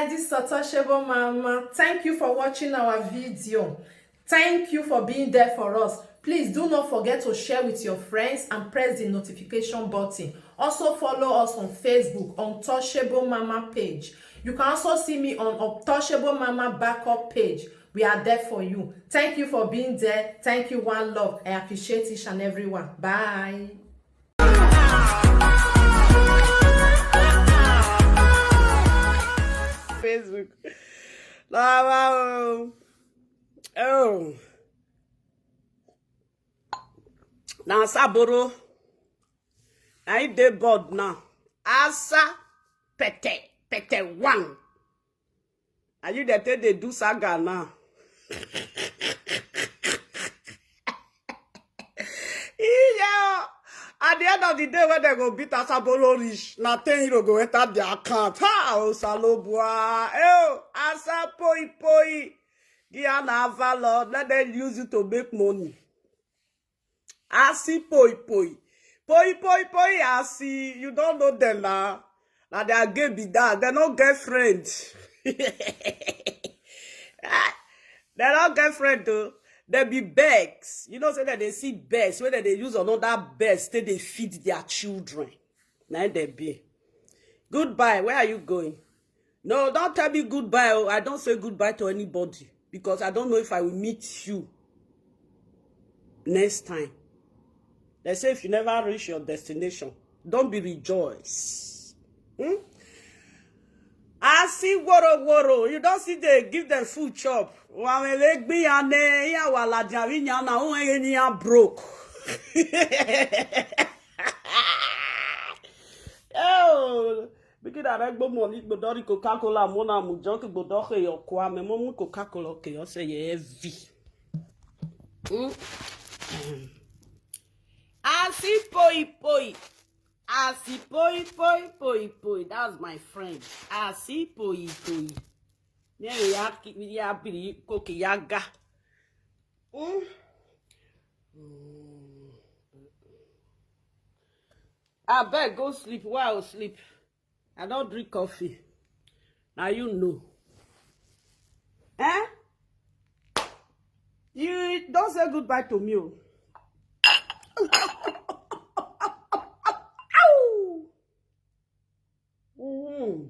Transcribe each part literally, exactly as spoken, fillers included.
This is Untouchable Mama. Thank you for watching our video. Thank you for being there for us. Please do not forget to share with your friends and press the notification button. Also follow us on Facebook, Untouchable Mama page. You can also see me on Untouchable Mama backup page. We are there for you. Thank you for being there. Thank you, one love. I appreciate each and every one. Bye. Facebook. Lawa o. Oh. Na Asaboro. Na him dey board now. Asa pete, pete one. And you dey take dey do saga now. Iya, at the end of the day, when they go beat Asaboro reach, na ten euro go enter their account. Ha, Osalobua. Eh, Asa poi poi. Gia na Avalon. Let them use you to make money. Asi poi poi. Poi poi poi, Asi. You don't know them now. Now they are gay be that. They no get friend. Ah, they no get friend though. They be begs. You know, say that they see begs. When they use another begs, they, they feed their children. Now they be. Goodbye. Where are you going? No, don't tell me goodbye. Oh, I don't say goodbye to anybody because I don't know if I will meet you next time. They say if you never reach your destination, don't be rejoice. Hmm? I see woro woro. You don't see they give them food chop. Wamele gbi ya ne, ya wala jawi nya na, o enye ni ya broke. Oh, begin that egbo money, go dori Coca-Cola, mona mu junk, go dori your kwa, me mo mu Coca-Cola, okay, you say you heavy. Mm. I see poi poi. I see poi poi poi poi. That's my friend. I see poi poi. Yeah, yeah, yeah, biri koki yaga. Mm. Mm. Abeg go sleep. Why I go sleep? I don't drink coffee. Now you know. Eh? You don't say goodbye to me. Oh. Ow! Mm-hmm.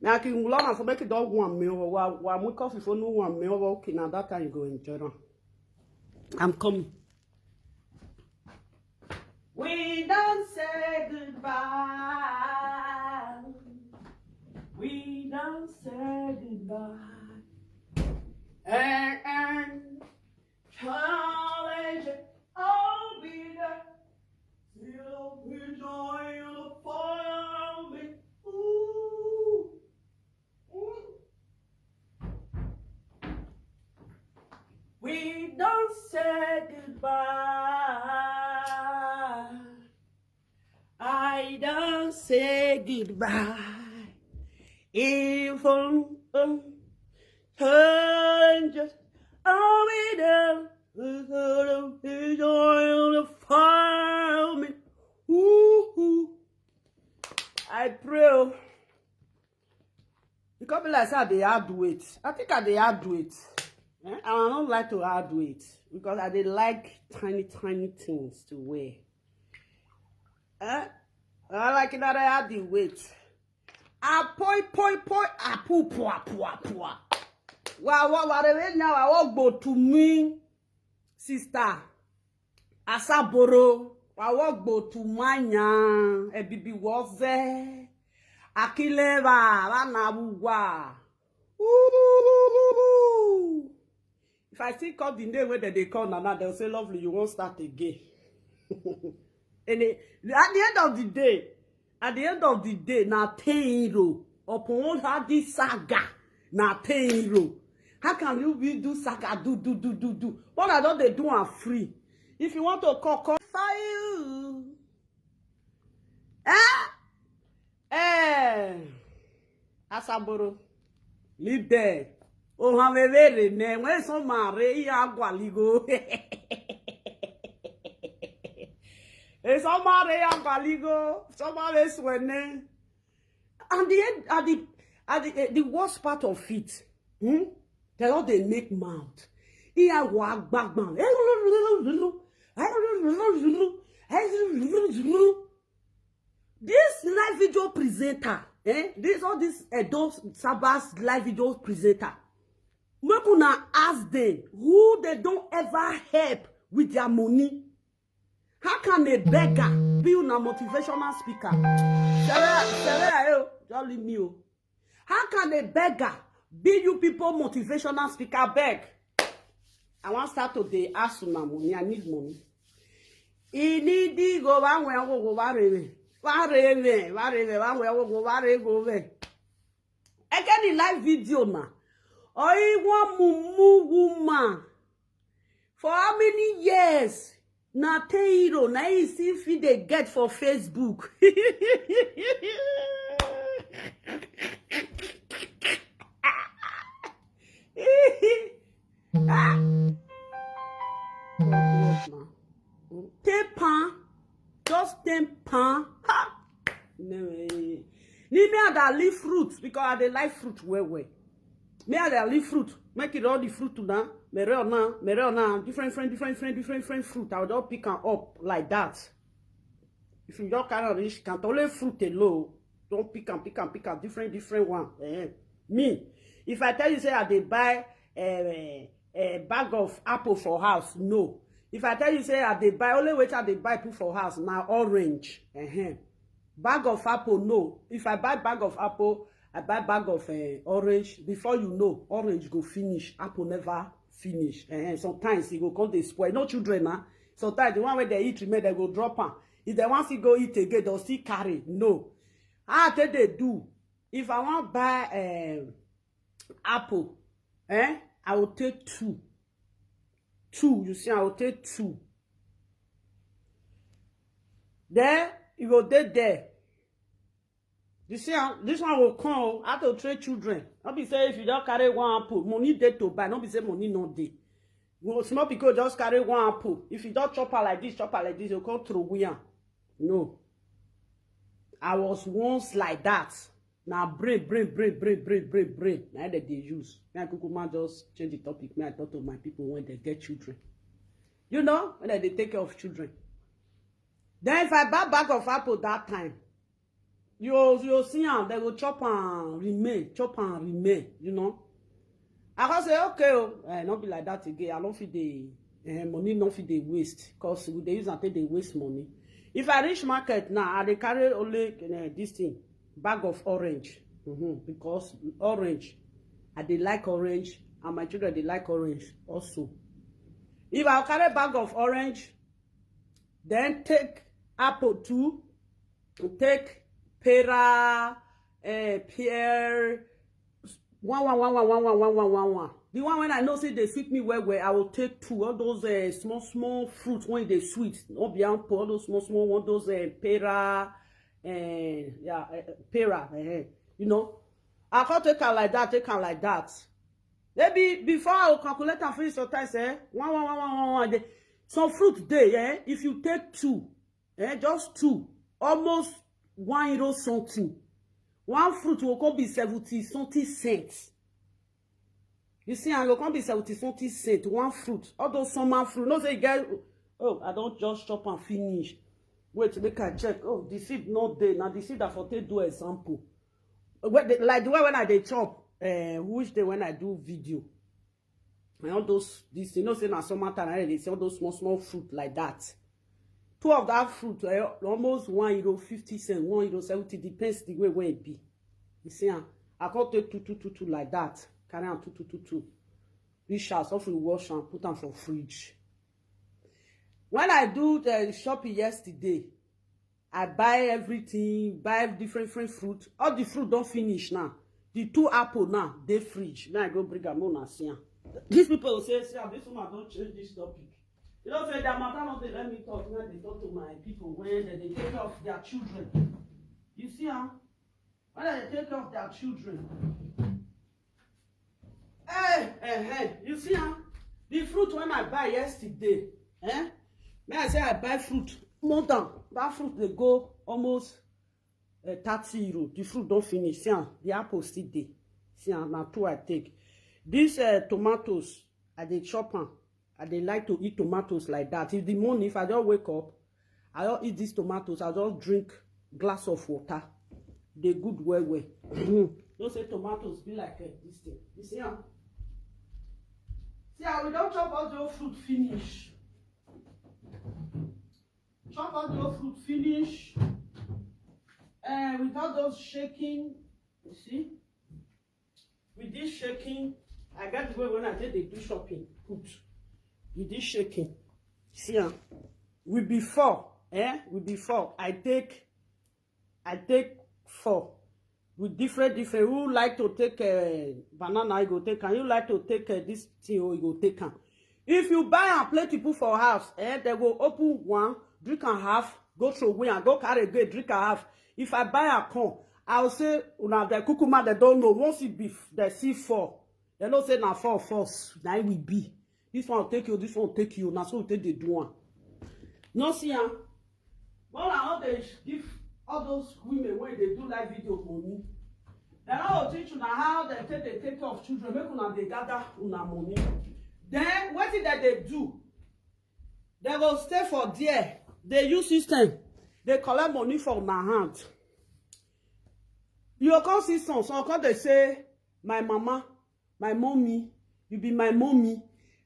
Now, King Lama for make it dog one meal. Wa wa mu coffee for no one meal. Okay, now that time you go enjoy them. I'm coming. We don't say goodbye. We don't say goodbye. And, and challenge all be there. Till we join the family. Ooh. Ooh. We don't say goodbye. I don't say goodbye. Even um, changes are we there. We gonna enjoy the family. Ooh, ooh. I pray. Oh. Because be like say I dey add weight. I think I dey add weight. Eh? And I don't like to add weight because I dey like tiny, tiny things to wear. Eh? I like it that I add the weight. A poi poi poi, a pu pua pua pua. Wa wa wa re re nya wa wo gbo to me, sister. Asaboro, wa wo gbo to manya, e bibi wo ve. Akile va, va na wuwa. Ooh. If I still call the name where they call Nana, they'll say, "Lovely, you won't start again." And it, at the end of the day, at the end of the day, na ten euro. Upon all how this saga, na ten euro. How can you be do saga, do, do, do, do, do? What I don't they do am free? If you want to call, call for you. Eh? Eh. Asaboro. Leave there. O ha vevere ne, when some are ya gwaligo. E some are ya gwaligo, some are swene. And the end, at the at the, eh, the worst part of it, hmm? They all dey make mouth. Iya wa gbagban. This live video presenter, eh? This, all this Edo Sabas live video presenter. Make una ask them who they don't ever help with their money. How can a beggar be una motivational speaker? Sarah, Sarah, eh, oh, just leave me, oh. How can a beggar be you people motivational speaker? Beg. I wan start to dey ask una money. I need money. I need to go one way, go, go one way. One way, one way, one way, one way, go, go one way. Again, in live video now. Or he one mumu woman. For how many years? Na ten euro, na him still fit dey get for Facebook. Ah. Ten pound, just ten pound. Ha! No, eh. Ni me I dey leave fruit because I dey like fruit well well. Me I dey leave fruit, make it all the fruit now. Mere na, mere na, different, different, different, different, different, different fruit. I will just pick am up like that. If you just carry am reach, can only fruit alone. Don't pick am, pick am, pick am, different, different one. Eh. Me, if I tell you say I dey buy a, a bag of apple for house, no. If I tell you say I dey buy, only wetin I dey buy put for house na orange. Eh. Bag of apple, no. If I buy bag of apple, I buy bag of, eh, orange. Before you know, orange go finish, apple never finish. Eh, sometimes e go come dey spoil. No children na. Sometimes the one wey they eat remain, they go drop am. If they wan still go eat again, they'll still carry. No. How I take dey do? If I wan buy, eh, apple, eh, I will take two. Two, you see, I will take two. Then you go dey there. You see, ah, this one will come, oh, how to train children. No be say if you don carry one apple, money dey to buy. No be say money no dey. You know, small pikin just carry one apple. If you don chop am like this, chop am like this, you come throw away am. No. I was once like that. Na brain, brain, brain, brain, brain, brain, brain. Na dem dey use. Me and Kukuma just change the topic. Me, I talk to my people when they get children. You know, when they take care of children. Then if I buy bag of apple that time, you, you see am, they go chop and remain, chop and remain, you know. I go say, okay, oh, eh, not be like that again. I don't feel the, eh, money, not feel the waste, 'cause we dey use and take the waste money. If I reach market now, I dey carry only, eh, this thing, bag of orange, mm-hmm, because orange, I dey like orange, and my children dey like orange also. If I carry bag of orange, then take apple too, take pear, eh, pear, one, one, one, one, one, one, one, one, one, one. The one when I know say they sweet me well, well, I will take two. All those, eh, small, small fruits when they sweet, not be ample, all those small, small one, those, eh, pear, eh, yeah, eh, pear, eh, eh, you know. I can't take am like that, take am like that. Maybe before I will calculate and finish sometimes, eh, one, one, one, one, one, one, dey, some fruit dey, eh, if you take two, eh, just two, almost one euro something. One fruit will come be seventy something cents. You see, and go come be seventy something cents. One fruit, all those summer fruit. No say you get, oh, I don't just chop and finish. Wait, make I check. Oh, the seed not there. Now the seed I for take do example. Well, the, like the way when I dey chop, eh, which day when I do video, and all those, this, you know, say na summer time, I dey see all those small, small fruit like that. Two of that fruit, eh, almost one euro fifty cents, one euro seventy, depends the way where it be. You see, ah, I can't take two, two, two, two like that. Carry am two, two, two, two. Reach house, hopefully wash and put am for fridge. When I do the shopping yesterday, I buy everything, buy different, different fruit. All the fruit don't finish now. The two apple now, they fridge. Now I go bring am, una see am. These people will say, see, ah, this woman don't change this topic. You know, say their matter not dey let me talk. Now they talk to my people when they, they take care of their children. You see, ah, when they take care of their children. Eh, eh, eh. You see, ah, the fruit when I buy yesterday, eh? May I say I buy fruit more than that fruit they go almost uh, thirty euro. The fruit don finish. See am, the apple still dey. See am, na two I take. This uh, tomatoes, I dey chop am. I dey like to eat tomatoes like that. If the morning, if I just wake up, I just eat these tomatoes. I just drink glass of water. They good well well. No say tomatoes be like uh, this thing. You see am? See how we don chop all the whole fruit finish. Chop all the whole fruit finish. Uh, without those shaking, you see? With this shaking, I get the way when I take dey do shopping. Put with this shaking. See am. We be four, eh? We be four. I take, I take four. With different, different. Who like to take uh, banana, I go take am. You like to take uh, this thing, oh, you go take am. If you buy am, plenty people for house, eh? They go open one, drink and half, go throw away and go carry again, drink and half. If I buy am come, I will say, una the kukuma, they don't know. Once it be, they see four. They know say na four force, na it will be. This one take you, this one take you. Na so we take dey do am. No see am. But I no dey give all those women wey dey do live video money. They no go teach una how they take dey take care of children, make una dey gather una money. Then wetin dem dey do? Dem go stay for there, dey use system, dey collect money for una hand. You go come see some, some come dey say, "My mama, my mommy, you be my mommy."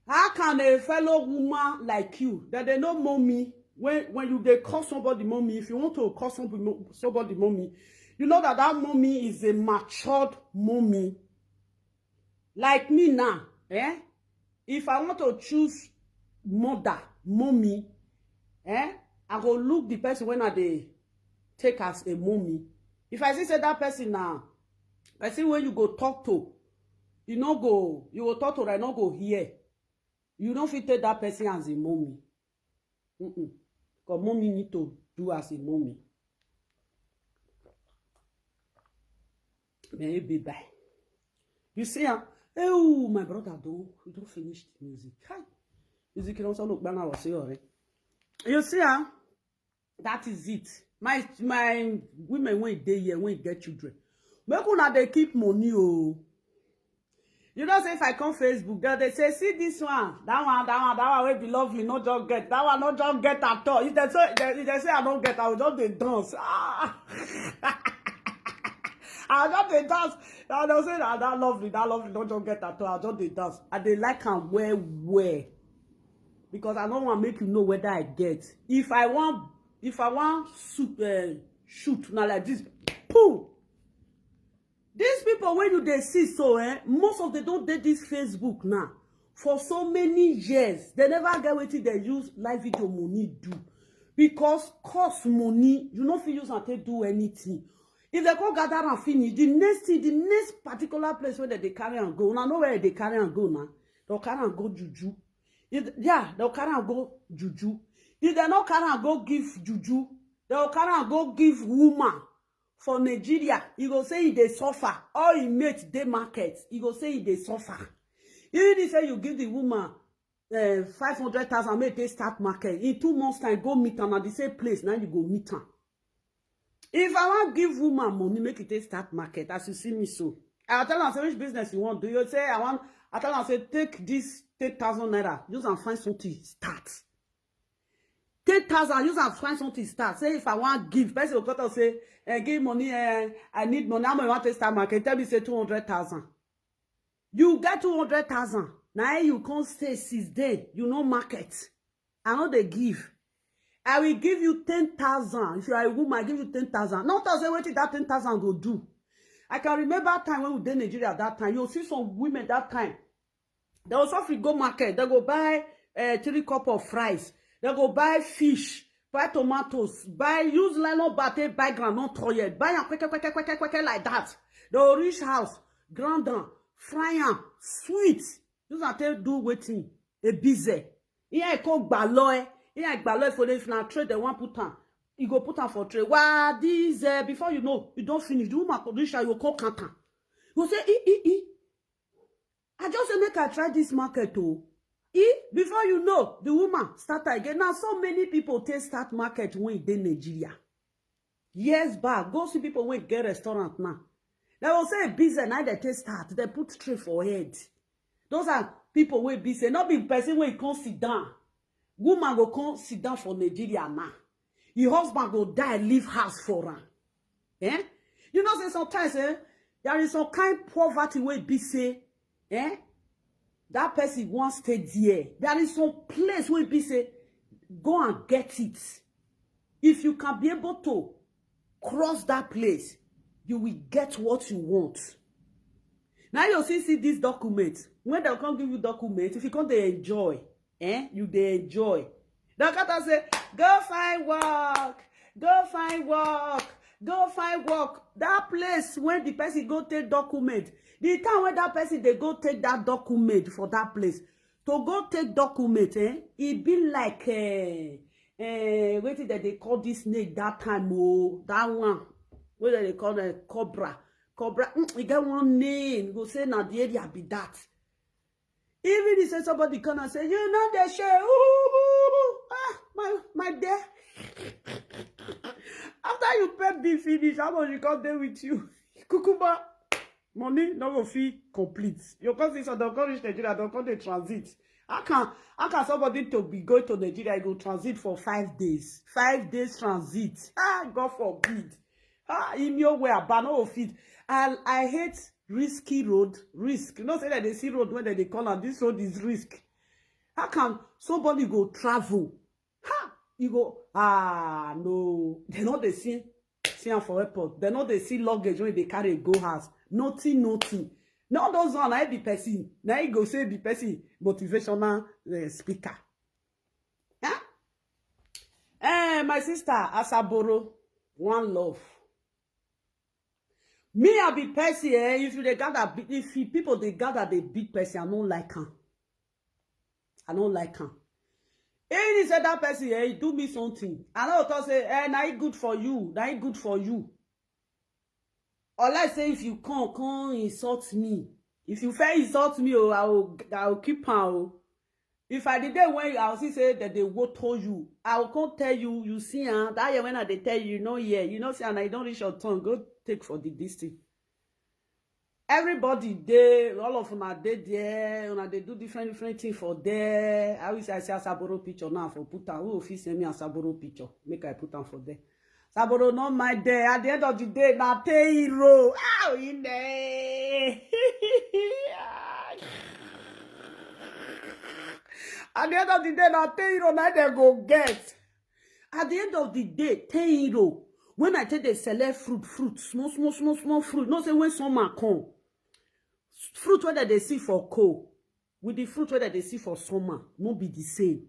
How can a fellow woman like you, that they know mommy, when, when you dey call somebody mommy, if you want to call somebody, mo- somebody mommy, you know that that mommy is a matured mommy. Like me now, eh? If I want to choose mother, mommy, eh? I go look the person when I dey take as a mommy. If I see say that person now, person when you go talk to, you no go, you go talk to, I no go hear. You no fit take that person as a mommy. Mm-mm. Because mommy need to do as a mommy. May it be by. You see, ah, oh, my brother, don't, don't finish the music. Hi. Music, you don't sound like Bana was already. You see, ah, that is it. My my women when they here, when get children. Make una dey keep money, oh. You know, say if I come Facebook, girl, they say, "See this one, that one, that one, that one will be lovely, no just get, that one, no just get at all." If they say, they, if they say I don't get, I will just dey dance. Ah. I just dey dance. I don't say that, that lovely, that lovely, no just get at all. I just dey dance. I dey like am well, well. Because I don't want make you know whether I get. If I want, if I want shoot, uh, shoot, now like this, poo. These people when you dey see so, eh, most of them don't date this Facebook now. For so many years, they never get wetin they use live video money do. Because cost money, you no fit use am take do anything. If they go gather and finish, the next thing, the next particular place where they carry and go, una know where they carry and go now. They'll carry and go juju. If, yeah, they'll carry and go juju. If they no carry and go give juju, they'll carry and go give woman for Nigeria. You go say e dey suffer. All e mate dey market. You go say e dey suffer. If you say you give the woman uh, five hundred thousand, make they start market. In two months' time, go meet am at the same place. Now you go meet am. If I want give woman money, make it take start market. As you see me so, I tell her, say, "Which business you want do?" You say, "I want." I tell her, say, "Take this ten thousand naira, use and find something start." Ten thousand, use and find something start. Say, if I want give, person will come and say, eh, "Give money, eh, I need money. How much you want to start market?" Tell me, say, two hundred thousand. You get two hundred thousand. Now you can't stay since day. You no market. I know they give. I will give you ten thousand. If you are a woman, I give you ten thousand. Not to say what that ten thousand go do. I can remember time when we did Nigeria that time. You see some women that time. They also fit go market. They go buy uh, three cup of rice. They go buy fish, buy tomatoes, buy use nylon bag, take buy groundnut oil, buy am quick, quick, quick, quick, quick, quick like that. They go reach house, ground am, fry am, sweet. Use am take do wetin? A busy. Here I come gbalo eh. Here I gbalo eh for the if na trade they wan put am. You go put am for trade. Wa this uh, before you know, you don finish. The woman go reach her, you go come count am. You go say, "E, e, e." I just say make I try this market oh. E, before you know, the woman start again. Now so many people take start market when e dey Nigeria. Years back, go see people wey get restaurant now. They will say business, now they take start, they put tray for head. Those are people wey be say, not be person wey come sit down. Woman go come sit down for Nigeria now. Your husband go die, leave house for am. Eh? You know say sometimes, eh, there is some kind poverty wey be say, eh, that person wan stay there. There is some place wey be say, go and get it. If you can be able to cross that place, you will get what you want. Now you see, see this document. When they come give you document, if you come dey enjoy, eh, you dey enjoy. Doctor say, "Go find work, go find work, go find work." That place when the person go take document, the time when that person dey go take that document for that place, to go take document, eh, e be like, eh, eh, wetin dem dey call this snake that time, oh, that one wey dem dey call, eh, cobra. Cobra, mm, e get one name, go say na the area be that. Even if say somebody come and say, "You know the share, ooh, ah, my, my dear." After you pay bill finish, how much you come dey with you? Kukuma, money no go fit complete. Your cousin, so dem come reach Nigeria, dem come dey transit. How can, how can somebody to be going to Nigeria, go transit for five days? Five days transit. Ah, God forbid. Ah, in your way, but no fit. I, I hate risky road. Risk. You know, say that they see road when they call am, this road is risk. How can somebody go travel? Ha! You go, ah, no. They know they see, see am for airport. They know they see luggage when they carry go house. Nothing, nothing. No, those one, I be person. Now you go say be person, motivational, eh, speaker. Huh? Eh, my sister, Asaboro, one love. Me, I be person, eh, if you dey gather, be-, if you people dey gather, they beat person, I don't like am. I don't like am. If he say that person, eh, he do me something, I no talk say, eh, na it good for you, na it good for you. Or let's say if you come, come insult me. If you fair insult me, oh, I will, I will keep am, oh. If I did there when I will see say that they woto you, I will come tell you, you see, ah, that year when I dey tell you, you know, yeah, you know, see, and I don't reach your tongue, go take for the, this thing. Everybody dey, all of una dey there, una dey do different, different thing for there. I wish I see Asaboro picture now for put am. Who fit send me Asaboro picture? Make I put am for there. Asaboro no mind there. At the end of the day, na pay hero. Ah, in there. At the end of the day, na pay hero na dem go get. At the end of the day, ten euro. When I take the select fruit, fruit, small, small, small, small fruit. No say when summer come, fruit wey dem dey see for cold with the fruit wey dem dey see for summer no be the same.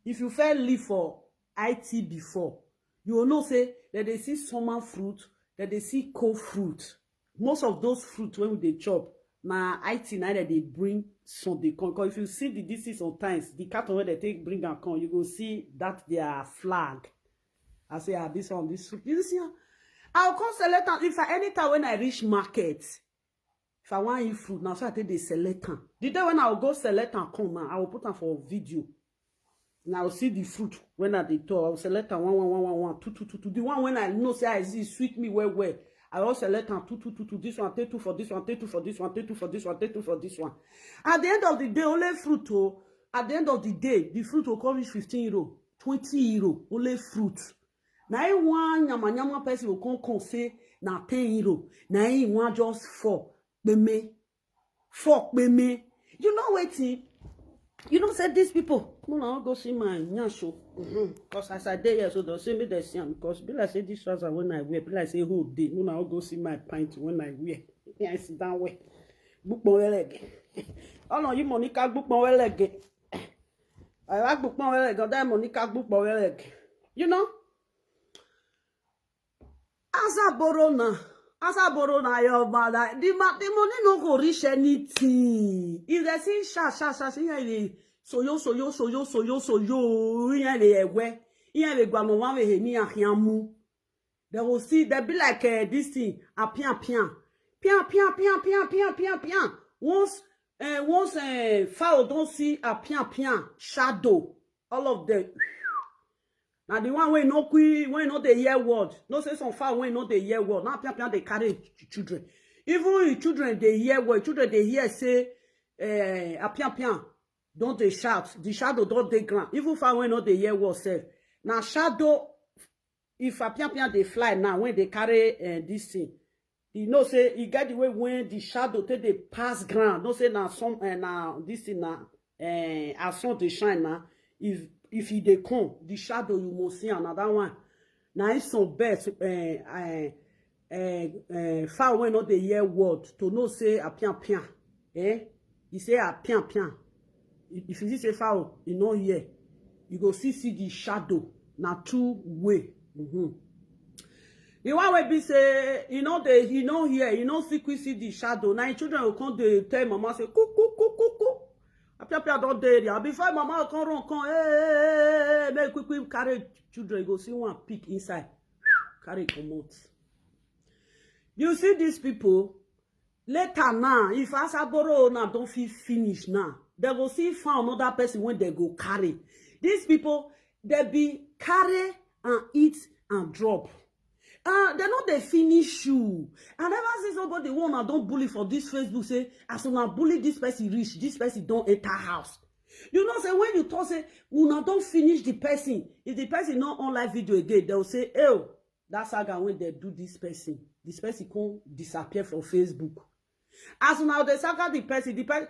If you first live for I T before, you will know say dem dey see summer fruit, dem dey see cold fruit. Most of those fruit wey we dey chop, na I T na dem dey bring some dey come. 'Cause if you see the D C sometimes, the carton wey dem take bring am come, you go see that their flag. I say, ah, this one, this fruit. You see am? I go come select am. If I, anytime when I reach market, if I wan eat fruit, na so I take dey select am. The day when I go go select am come now, I go put am for video. Now I go see the fruit when I dey talk. I go select am one, one, one, one, one, two, two, two, two. The one when I know say I see sweet me well, well. I go select am two, two, two, two. This one, take two for this one, take two for this one, take two for this one, take two for this one. At the end of the day, only fruit, oh, at the end of the day, the fruit will come reach fifteen euro, twenty euro, only fruit. Na him one yama yama person go come come say na ten euro. Na him one just four peme. Four peme. You know wetin? You know say these people, no, na go see my nyash o. Mm-hmm. 'Cause as I dey here, so they'll say me they see am. 'Cause be like say this trouser when I wear, be like say who dey. No, na go see my pint when I wear. Yeah, I sit down well. Book my leg. Oh no, you Monica, book my leg. I like book my leg. That Monica, book my leg. You know? Asaboro na, Asaboro na your mother. The, ma-, the money no go reach anything. If they see sha, sha, sha, see how they soyo, soyo, soyo, soyo, soyo, here they wear, here they go, no one way, ni ahiamu. They will see, they be like, eh, this thing, a pian, pian. Pian, pian, pian, pian, pian, pian, pian. Once, eh, once, eh, fowl don't see a pian, pian, shadow, all of them. Na the one wey no quick, wey no dey hear word. No say some fowl wey no dey hear word. Now pian pian dey carry ch- children. Even if children dey hear word, children dey hear say eh, apian pian don dey shout. The shadow don dey ground. Even fowl wey no dey hear word sef. Na shadow, if apian pian dey fly now, when dey carry eh, this thing, you know say e get the way when the shadow take dey pass ground. Know say na some eh, na this thing na eh, as sun dey shine na. If if e dey come, the shadow you must see another one. Na im some birds eh, eh, eh, eh, fowl wey no dey hear word to know say apian pian. Eh? E say apian pian. If you see say fowl, e no hear, you go see see the shadow. Na two way. Mm-hmm. The one wey be say e no dey, e no hear, e no see quick see the shadow. Na im children go come dey tell mama say, "Cook, cook, cook, cook, cook." Apia apia don dey area. Before mama go come run come, hey, hey, hey, hey, make quick quick carry children, you go see one pick inside, carry comot. You see these people, later now, if Asaboro now don fit finish now, they go see find another person when they go carry. These people, they be carry and eat and drop. Uh, they no dey finish you. I never see somebody wey una don bully for this Facebook say, as una bully this person reach, this person don enter house. You know say when you talk say una don finish the person, if the person no online video again, they will say, "Oh, that saga wey they do this person, this person come disappear from Facebook." As una dey saga the person, the person,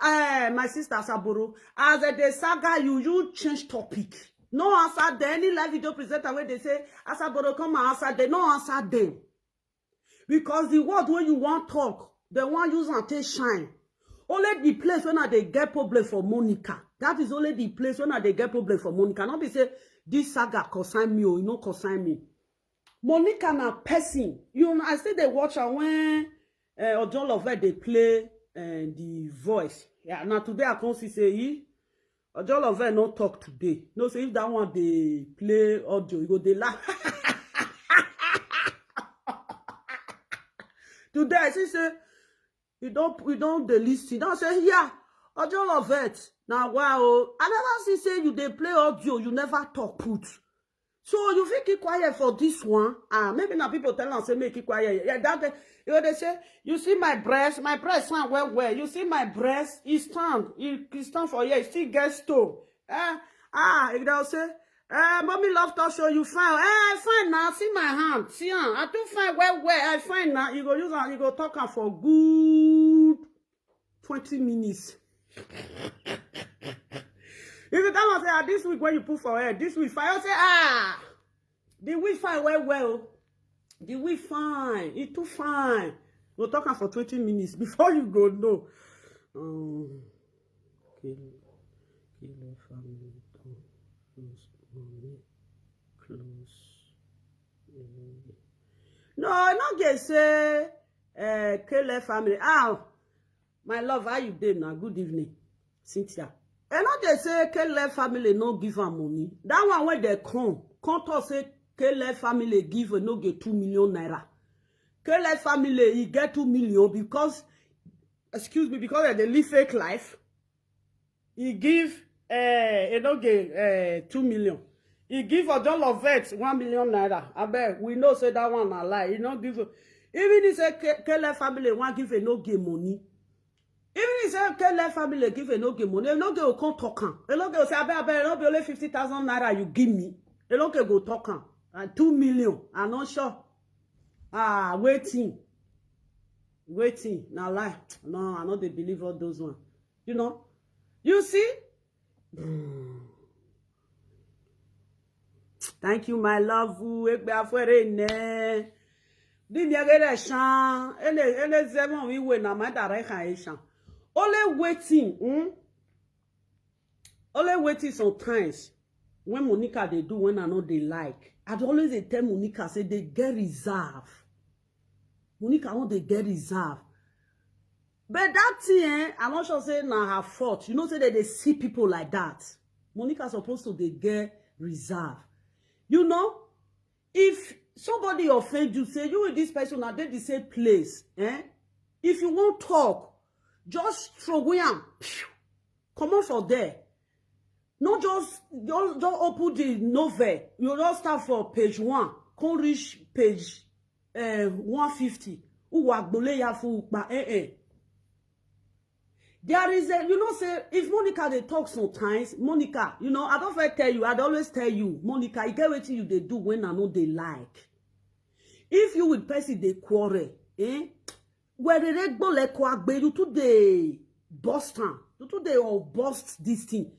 eh, my sister Asaboro, as they dey saga you, you change topic. No answer them. Any live video presenter wey dey say, "Asaboro, come and answer them," no answer them. Because the word wey you wan talk, they wan use am take shine. Only the place when I dey get problem for Monica. That is only the place when I dey get problem for Monica. Not be say this saga concern me or e no concern me. Monica na person. You know, I still dey watch her when uh, Ojo Love dey play uh, the voice. Yeah, now today I come see say he Ojo Love no talk today. No say if that one dey play audio, you go dey laugh. Today I see say you don you don dey listen. Now say, "Yeah, Ojo Love, now wow, I never see say you dey play audio, you never talk put." So you fit keep quiet for this one. Ah, maybe na people tell am say make keep quiet. Yeah, that day, you know, they say, "You see my breast, my breast stand well well. You see my breast, e stand, e, e stand for here, e still get stone." Eh, ah, if they say, "Eh, Mommy Love Talk Show, you fine." "Eh, I fine now. See my hand, see am. I too fine well well. I fine now." You go use am, you go talk am for good twenty minutes. If you tell am say, "Ah, this week when you put for head, this week fine," I say, "Ah, the week fine well well. The week fine. E too fine." Go talk am for twenty minutes before you go know. Um, kill, kill family. Close, close. No, I no get say uh, Kele family. Ah, my love, how you dey now? Good evening, Cynthia. I no dey say Kele family no give am money. That one when they come, come talk say Kele family give Enoge two million naira. Kele family, he get two million because, excuse me, because they live fake life. He give uh, Enoge uh, two million. He give Ojo Love one million naira. Abeg, we know say that one na lie. He no give. Even if say Ke- Kele family wan give Enoge money. Even if say Kele family give Enoge money, Enoge go come talk am. Enoge go say, "Abeg, abeg, no be only fifty thousand naira you give me." Enoge go talk am. And two million, I no sure. Ah, wetin? Wetin? Na lie. No, I no dey believe all those one. You know? You see? Thank you, my love. Egbe afere ne. Di mi agere shan. Ele ele zemo mi we na my direction e shan. Only waiting. Hmm? Only waiting sometimes when Monica dey do when I no dey like. I dey always dey tell Monica say they get reserve. Monica no dey get reserve. But that thing, eh, I'm not sure say na her fault. You know, say that they see people like that. Monica supposed to dey get reserve. You know, if somebody offend you, say you with this person are dey the same place, eh? If you won't talk, just throw away am. Come on for there. No just, just, just open the novel. You just start for page one, come reach page, eh, one fifty. Uwa gbole ya fu ukpa, eh, eh. There is a, you know, say, if Monica dey talk sometimes, Monica, you know, I don't fit tell you, I dey always tell you, Monica, you get wetin you dey do when I no dey like. If you with person dey quarrel, eh? Where they go like kwagbe, you too dey burst am. You too dey all burst this thing.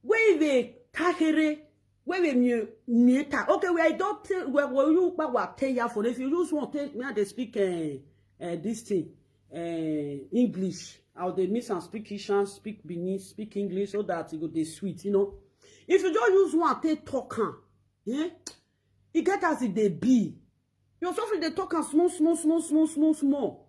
Where they tahere, where we mu-, muta. Okay, where I don't tell, where, where you pa wa tell ya for, if you use one take me, I dey speak, eh, eh, this thing, eh, English. How they mix and speak Ishan, speak Benin, speak English, so that it go dey sweet, you know. If you just use one take talk am, eh? E get as e dey be. You suffer dey talk am small, small, small, small, small, small.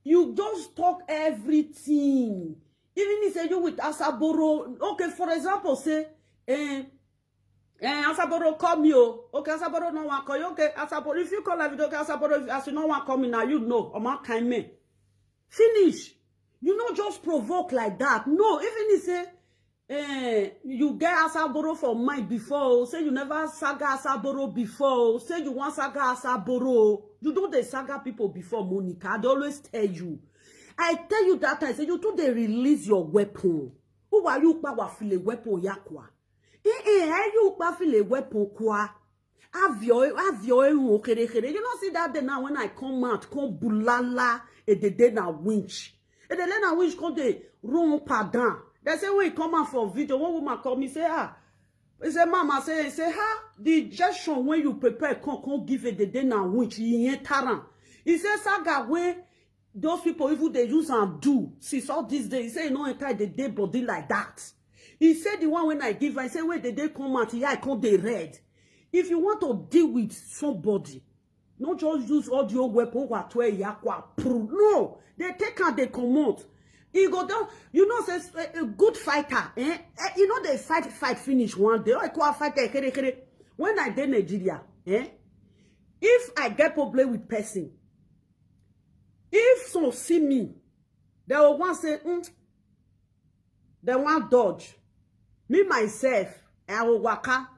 You just talk everything. Even if say you with Asaboro, okay, for example, say, eh, eh, Asaboro call me, oh. Okay, Asaboro no wan call you. Okay, Asaboro, if you call that video, okay, Asaboro, if, as you no wan call me now, you know, Omo kind me. Finish. You no just provoke like that. No, even if say, eh, you get Asaboro for mind before, oh, say you never saga Asaboro before, oh, say you wan saga Asaboro, oh. You don dey saga people before, Monica. I dey always tell you. I tell you that time, say you too dey release your weapon. Who are you powerful a weapon yakwa? Eh, eh, are you powerful a weapon kwa? Have your, have your own kere kere. You know, see that day now when I come out, come bulala, a the day na winch. A the day na winch come dey run up and down. They say when he come out for video, one woman call me, say, ah, he say, mama, say, he say, ha, the injection when you prepare, come, come give it the day na winch. He ain't taran. He say, saga when those people even dey use am do since all this day. He say he no enter the day body like that. He say the one when I give, I say, when the day come out, yeah, I come dey red. If you want to deal with somebody, no just use audio weapon, wa to a yakwa, pru. No, they take out, they comot. He go down, you know, say, a, a good fighter, eh? Eh, you know, they fight, fight finish one day. Oh, I call fighter, kere, kere. When I dey Nigeria, eh? If I get problem with person, if some see me, they will want say, mm, they want dodge. Me, myself, I will waka.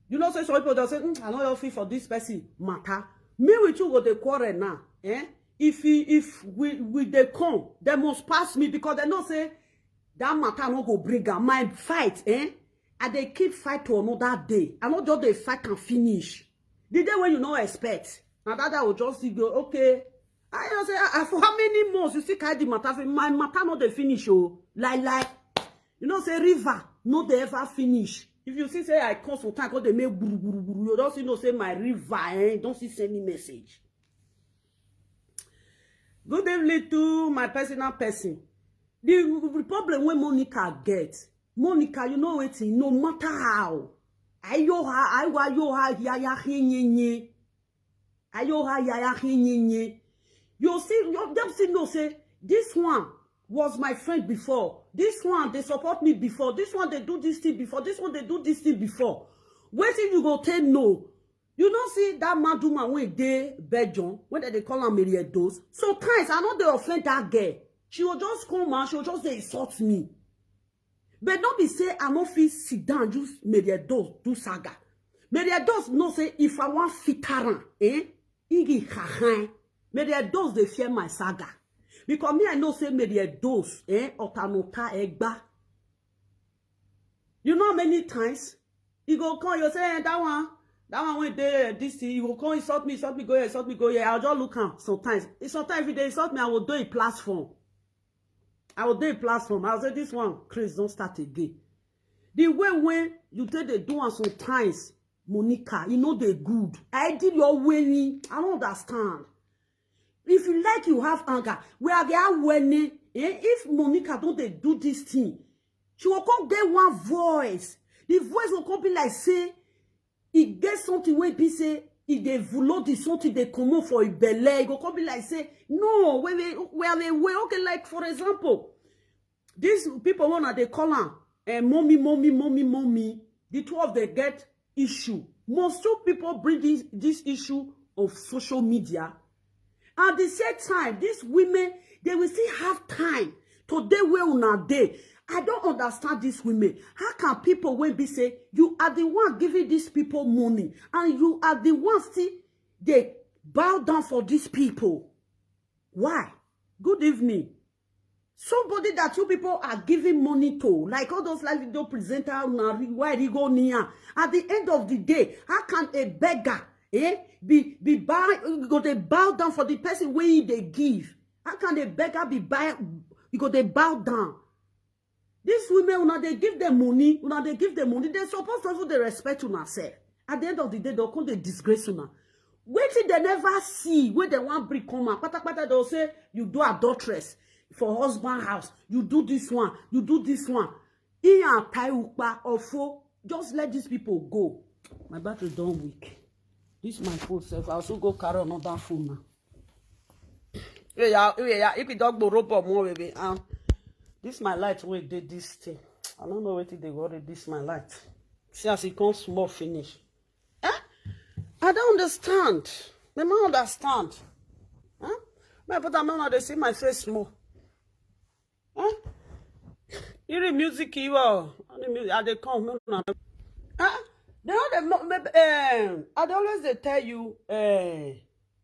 You know, say some people, they'll say, mm, I no fit for this person matter. Me with you go dey quarrel now, eh? If he, if we, we dey come, they must pass me because they know say that matter no go bring am. My fight, eh? I dey keep fight to another day. I no just dey fight and finish. The day when you no expect, na that day I will just see go, okay. I just say, ah, ah, for how many months you still carry the matter? Say, my matter no dey finish, oh. Like, like, you know, say river no dey ever finish. If you see say I come some time, come dey make buru, buru, buru, you don't see no say my river, eh, don't see send me message. Good evening to my personal person. The, the problem when Monica get, Monica, you know wetin, no matter how, I yo ha, I wa yo ha, ya ya, he, nye, nye. I yo ha, ya ya, he, nye, nye. You see, you just see no say, this one was my friend before. This one, they support me before. This one, they do this thing before. This one, they do this thing before. Wetin you go take no? You know, see that mad woman wey dey Belgium, when they call am Mary Edoz. Sometimes I know they offend that girl. She will just come and she will just dey insult me. But no be say I no fit sit down, use Mary Edoz do saga. Mary Edoz know say if I want fit her, eh? Igi hahan. Mary Edoz dey fear my saga. Because me, I know say Mary Edoz, eh? Otanota egba. You know how many times he go come, you say, eh, that one, that one wey dey, eh, this thing, he go come insult me, insult me, go here, insult me, go here. I'll just look am sometimes. He, sometimes if they insult me, I will do a platform. I will do a platform. I'll say, this one, Chris, don't start again. The way when you take dey do am sometimes, Monica, you know they good. I did your way. I don't understand. If you like, you have anger. We are there when, eh, if Monica don't dey do this thing, she will come get one voice. The voice will come be like say, e get something wey be say, e dey volo the something dey comot for e belle. E go come be like say, no, wait, wait, wait, wait, wait. Okay, like, for example, these people wanna dey call am, eh, mommy, mommy, mommy, mommy. The two of them get issue. Most two people bring this, this issue of social media. At the same time, these women, they will still have time to dey where una dey. I don't understand these women. How can people wey be say you are the one giving these people money and you are the one still dey bow down for these people? Why? Good evening. Somebody that you people are giving money to, like all those live video presenters, una ri- why they go near. At the end of the day, how can a beggar, eh, be be bow, you go dey bow down for the person wey they give? How can a beggar be bow? You go dey bow down. These women, una dey give them money, una dey give them money. They supposed to even dey respect una sef. At the end of the day, they'll come dey disgrace una. Wetin they never see, wey they wan bring come out. Patapata, they'll say, "You do adulteress for husband house. You do this one. You do this one." Iyan tai upa ofo. Just let these people go. My battery don weak. This my phone sef. I also go carry another phone now. Yeah, yeah, yeah, yeah. If you don't go rope up more, baby, um, this my light wey dey this thing. I don't know wetin dey worry this my light. See as e come small finish. Eh? I don't understand. They don't understand. Huh? My brother, man, they see my face small. Huh? You read music, you are. I dey come. No, no. Huh? They know the mo- maybe, eh, I dey always dey tell you, eh,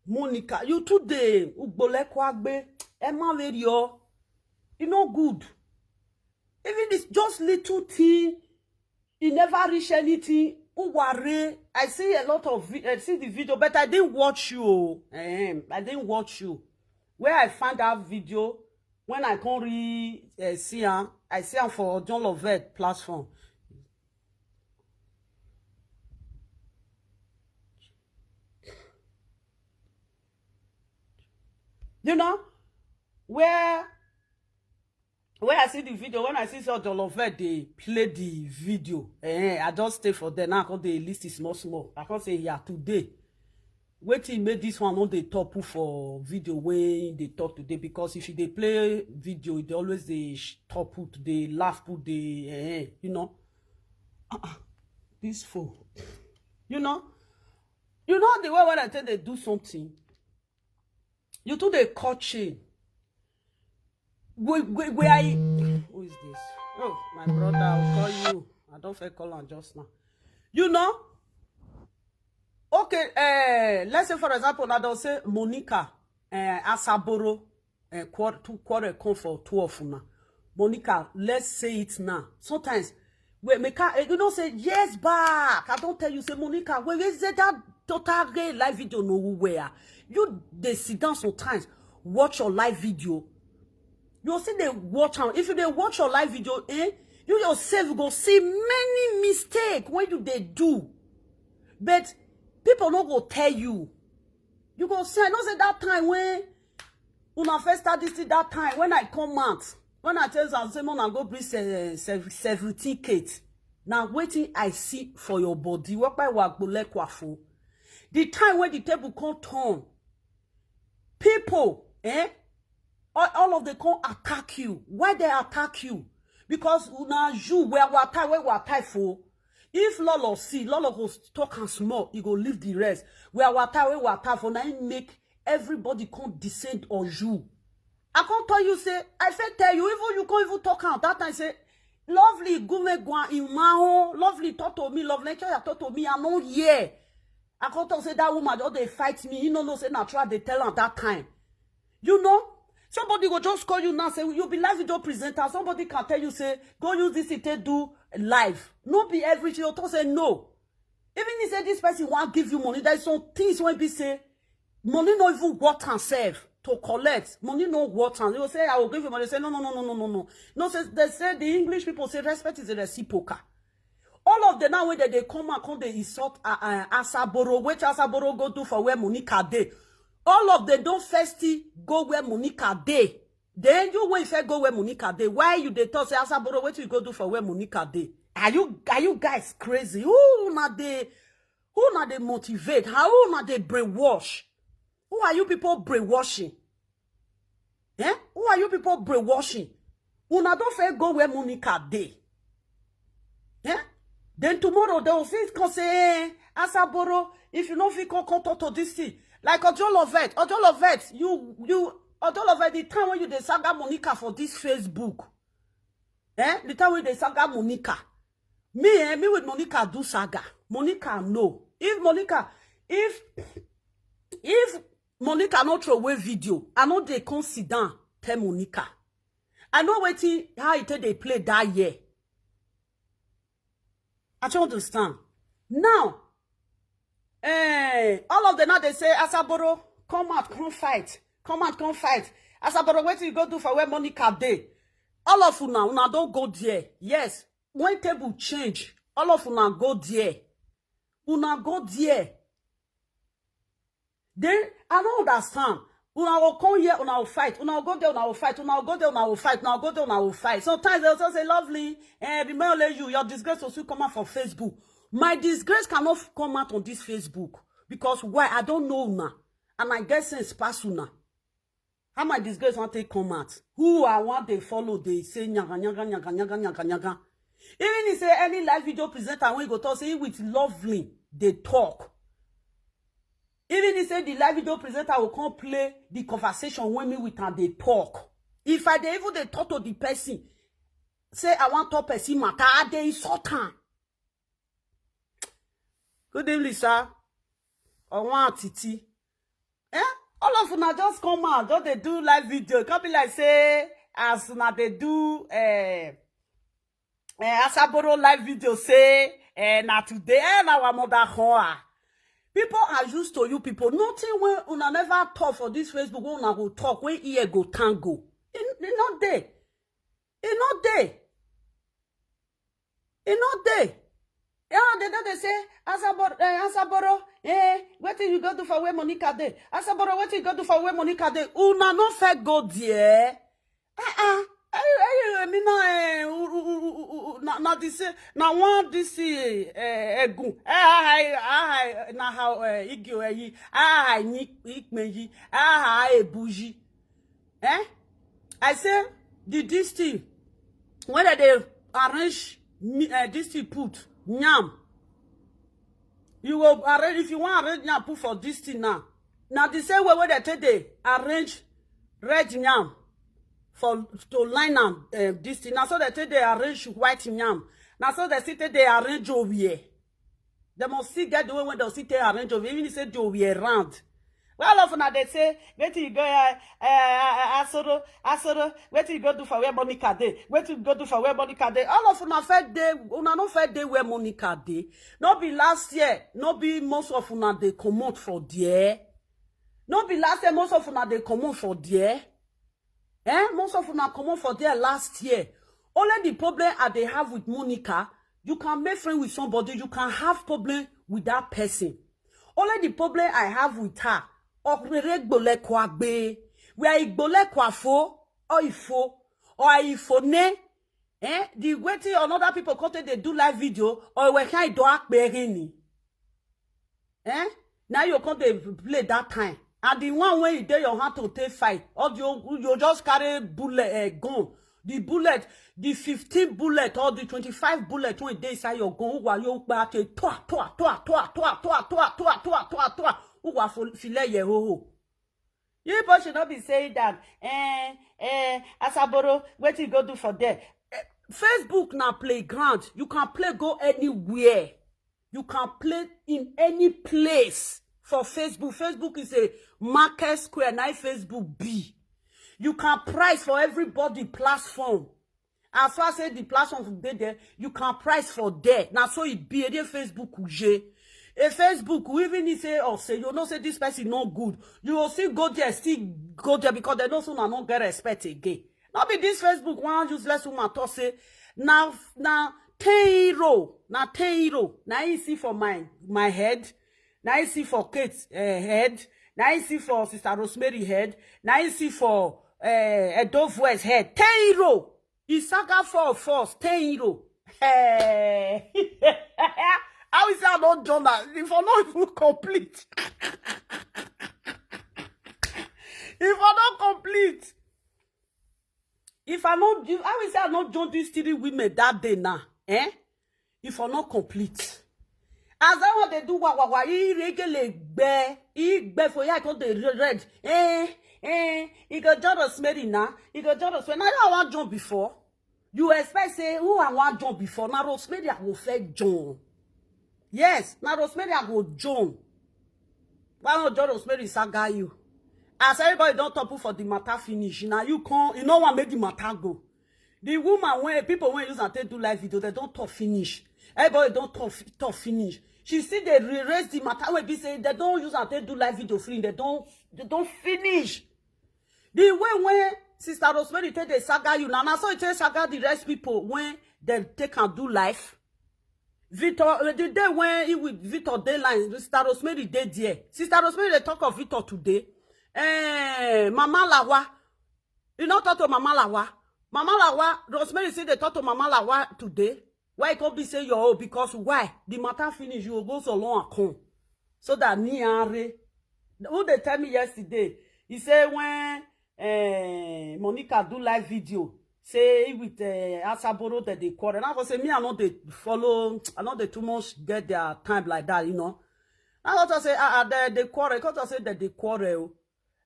Monica, you too dey ugbolekwagbe. Emma radio. E no good. Even this just little thing, e never reach anything. Uware, I see a lot of vi- I see the video, but I didn't watch you. Oh. Ehem, I didn't watch you. Where I found that video, when I can't re uh, see am, I see am for John Lovett platform. You know, where where I see the video, when I see John Lovett, they play the video. Eh, I just stay for there now. Cause they list is small small. I can't say, "Yeah, today." Wetin make this one no dey top for video wey dey top today, because if you dey play video, e dey always dey sh- top put, dey laugh put, dey eh, you know. Ah, ah, this phone, you know, you know the way when I tell they do something, you too dey cut chain. Where, where, where I? Who is this? Oh, my brother, I'll call you. I don't feel call on just now. You know, okay, uh, let's say for example, now they'll say Monica, uh, Asaboro, uh, quarter, two quarter come for two of una. Monica, let's say it now. Sometimes we make her, eh, you know, say yes back. I don't tell you, say Monica, where is that total gay live video no where? You they sit down sometimes, watch your live video. You see they watch am. If you dey watch your live video, eh, you yourself go see many mistake when you dey do. But people no go tell you. You go say, I know say that time when una first start this thing, that time when I come out, when I tell you say una go bring se- se- seventeen K, now waiting I see for your body. What by wa gbole kwafo? The time when the table come turn, people, eh? All, all of them come attack you. Why they attack you? Because now you where we attack, where we attack for. If Lolo see, Lolo go talk and small, he go leave the rest. Where we attack, where we attack for, now he make everybody come descend on you. I can't tell you, say, I say tell you, even you can't even talk out that time, say, lovely, gume gwa in my home, lovely, talk to me, lovely, talk to me, I no hear. I can't talk say that woman just they fight me. You know, no say natural they tell her that time. You know, somebody go just call you now say you be live video presenter. Somebody can tell you say go use this thing take do live. No be everything you talk say no. Even if say this person want give you money, there is some things when be say money no even worth and serve to collect. Money no worth and you say I will give you money. Say no, no, no, no, no, no, no. No say they say the English people say respect is a reciprocal. All of them now when they, they come and come they insult uh, uh, Asaboro. Which Asaboro go do for where Monica dey? All of them don't first go where Monica dey. Then you when first go where Monica dey. Why you dey talk say Asaboro? What you go do for where Monica dey? Are you are you guys crazy? Who na dey who na dey motivate? How who na dey brainwash? Who are you people brainwashing? Eh? Who are you people brainwashing? Una don't fail go where Monica dey. Eh? Then tomorrow they will fit come say, eh, Asaboro, if you no fit come come talk to this thing. Like Ojo Lovett, Ojo Lovett, you you Ojo Lovett, the time when you dey saga Monica for this Facebook, Eh? The time wey dey saga Monica. Me, eh, me with Monica do saga. Monica, no. If Monica, if, if Monica no throw away video, I no dey come sit down tell Monica. I know wetin, how e take dey play that year. I don't understand. Now, eh, all of them now they say, "Asaboro, come out, come fight. Come out, come fight. Asaboro, wetin you go do for where Monica dey?" All of una, una don go there. Yes, when table change, all of una go there. Una go there. Then I don't understand. Una will come here, una will fight. Una will go there, una will fight. Una will go there, una will fight. Una will go there, una will fight. Sometimes they also say, "Lovely, eh, remain only you. Your disgrace will soon come out for Facebook." My disgrace cannot f- come out on this Facebook. Because why? I don't know una. And I get sense pass una. How my disgrace wan take come out? Who I want dey follow dey say nyaga nyaga nyaga nyaga nyaga nyaga. Even if say any live video presenter wey go talk say he with Lovely dey talk. Even if say the live video presenter will come play the conversation wey me with am dey talk. If I dey even dey talk to the person, say I wan talk person matter, I dey insult am. Good evening, sir. Owan Titi. Eh? All of una just come out, just dey do live video. Come be like say as una dey do eh, eh, Asaboro live video say eh, na today eh, na our mother hoa. People are used to you people. Nothing wey una never talk for this Facebook wey una go talk wey ear go tango. E e no dey. E no dey. E no dey. Yeah, they don dey say, "Asaboro, eh, Asaboro, eh, wetin you go do for where Monica dey? Asaboro, wetin you go do for where Monica dey?" Una no fit go there. Ah ah. Ayo, ayo, emi na eh, u- u- u- u- u- u- na na this eh, na one this eh, eh, egun. Eh, ah, ah, ah, na how eh, igi o eyi. Ah, ah, ni ikme yi. Ah, ah, ebu yi. Eh? I say the this thing when they dey arrange me uh, this thing put yam. You go arrange if you wan arrange yam put for this thing now. Na the same way wey they take dey arrange red yam for to line am uh, this thing. Na so they take dey arrange white yam. Na so they still take dey arrange owie. They must still get the way when they still take arrange owie. Even if say the owie round. Well, all of una dey say, "Wetin you go uh, uh, uh, Asoro, Asoro, wetin you go do for where Monica dey? Wetin you go do for where Monica dey?" All of una fit dey, una no fit dey where Monica dey. No be last year, no be most of una dey comot for there. No be last year, most of una dey comot for there. Eh? Most of una comot for there last year. Only the problem I dey have with Monica, you can make friend with somebody, you can have problem with that person. Only the problem I have with her, Okrere Gbolekwa Gbe, where Igbolekwa fo, or Ifo, or Ifo ne, eh? The way thing another people come take dey do live video, or we can do akperini. Eh? Now you come dey play that time. And the one wey e dey your hand to take fight, or you, you just carry bullet uh, gun. The bullet, the fifteen bullet or the twenty-five bullet wey dey inside your gun, uwa yo gba te toa toa toa toa toa toa toa toa toa toa toa toa. Uwa fo- file ye ho ho. You people should not be saying that. Eh, eh, Asaboro, wetin you go do for there? Eh, Facebook na playground. You can play go anywhere. You can play in any place for Facebook. Facebook is a market square. Now Facebook be. You can price for everybody platform. As far as say the platform dey there, you can price for there. Now so it be a dey Facebook uje. A Facebook, we even need say or say you know say this person no good. You will still go there, still go there because they know soon I no get respect again. Not be this Facebook one useless woman talk say now now ten euro, now ten euro. Now you see for my my head, now you see for Kate uh, head, now you see for Sister Rosemary head, now you see for uh, Edo Voice head. Ten euro. Isaga for force ten euro. Hey. How is that not done that? If I not even complete. If I not complete. If I not if I will say I not join these three women that day now. Eh? If I not complete. As that one they do wa wa wa he regularly bear he bear for here I call the red. Eh? Eh? He go join Rosemary now. He go join Rosemary. Now I want join before. You expect say who I wan join before? Na Rosemary I go first join. Yes, na Rosemary I go join. Why not join Rosemary saga you? As everybody don talk for the matter finish, na you come, you no wan make the matter go. The woman wey people wey use am take do live video, they don talk finish. Everybody don talk fi- talk finish. She still dey re- raise the matter wey be say they don use am take do live video finish. They don they don finish. The way when Sister Rosemary take dey saga you, na na so e take saga the rest people when they take am do life. Victor, uh, the day when he with Victor dey line, Sister Rosemary dey there. Sister Rosemary dey talk of Victor today. Eh, Mama Lawa, you no talk to Mama Lawa. Mama Lawa, Rosemary say they talk to Mama Lawa today. Why e come be say your own? Because why? The matter finish, you go so long and come. So that ni are. Who they tell me yesterday? He say when eh, Monica do live video, say he with eh, Asaboro that they quarrel. And I go say me, I know they follow, I know they too much get their time like that, you know. I go to say ah, ah they, they quarrel. I go to say that they quarrel.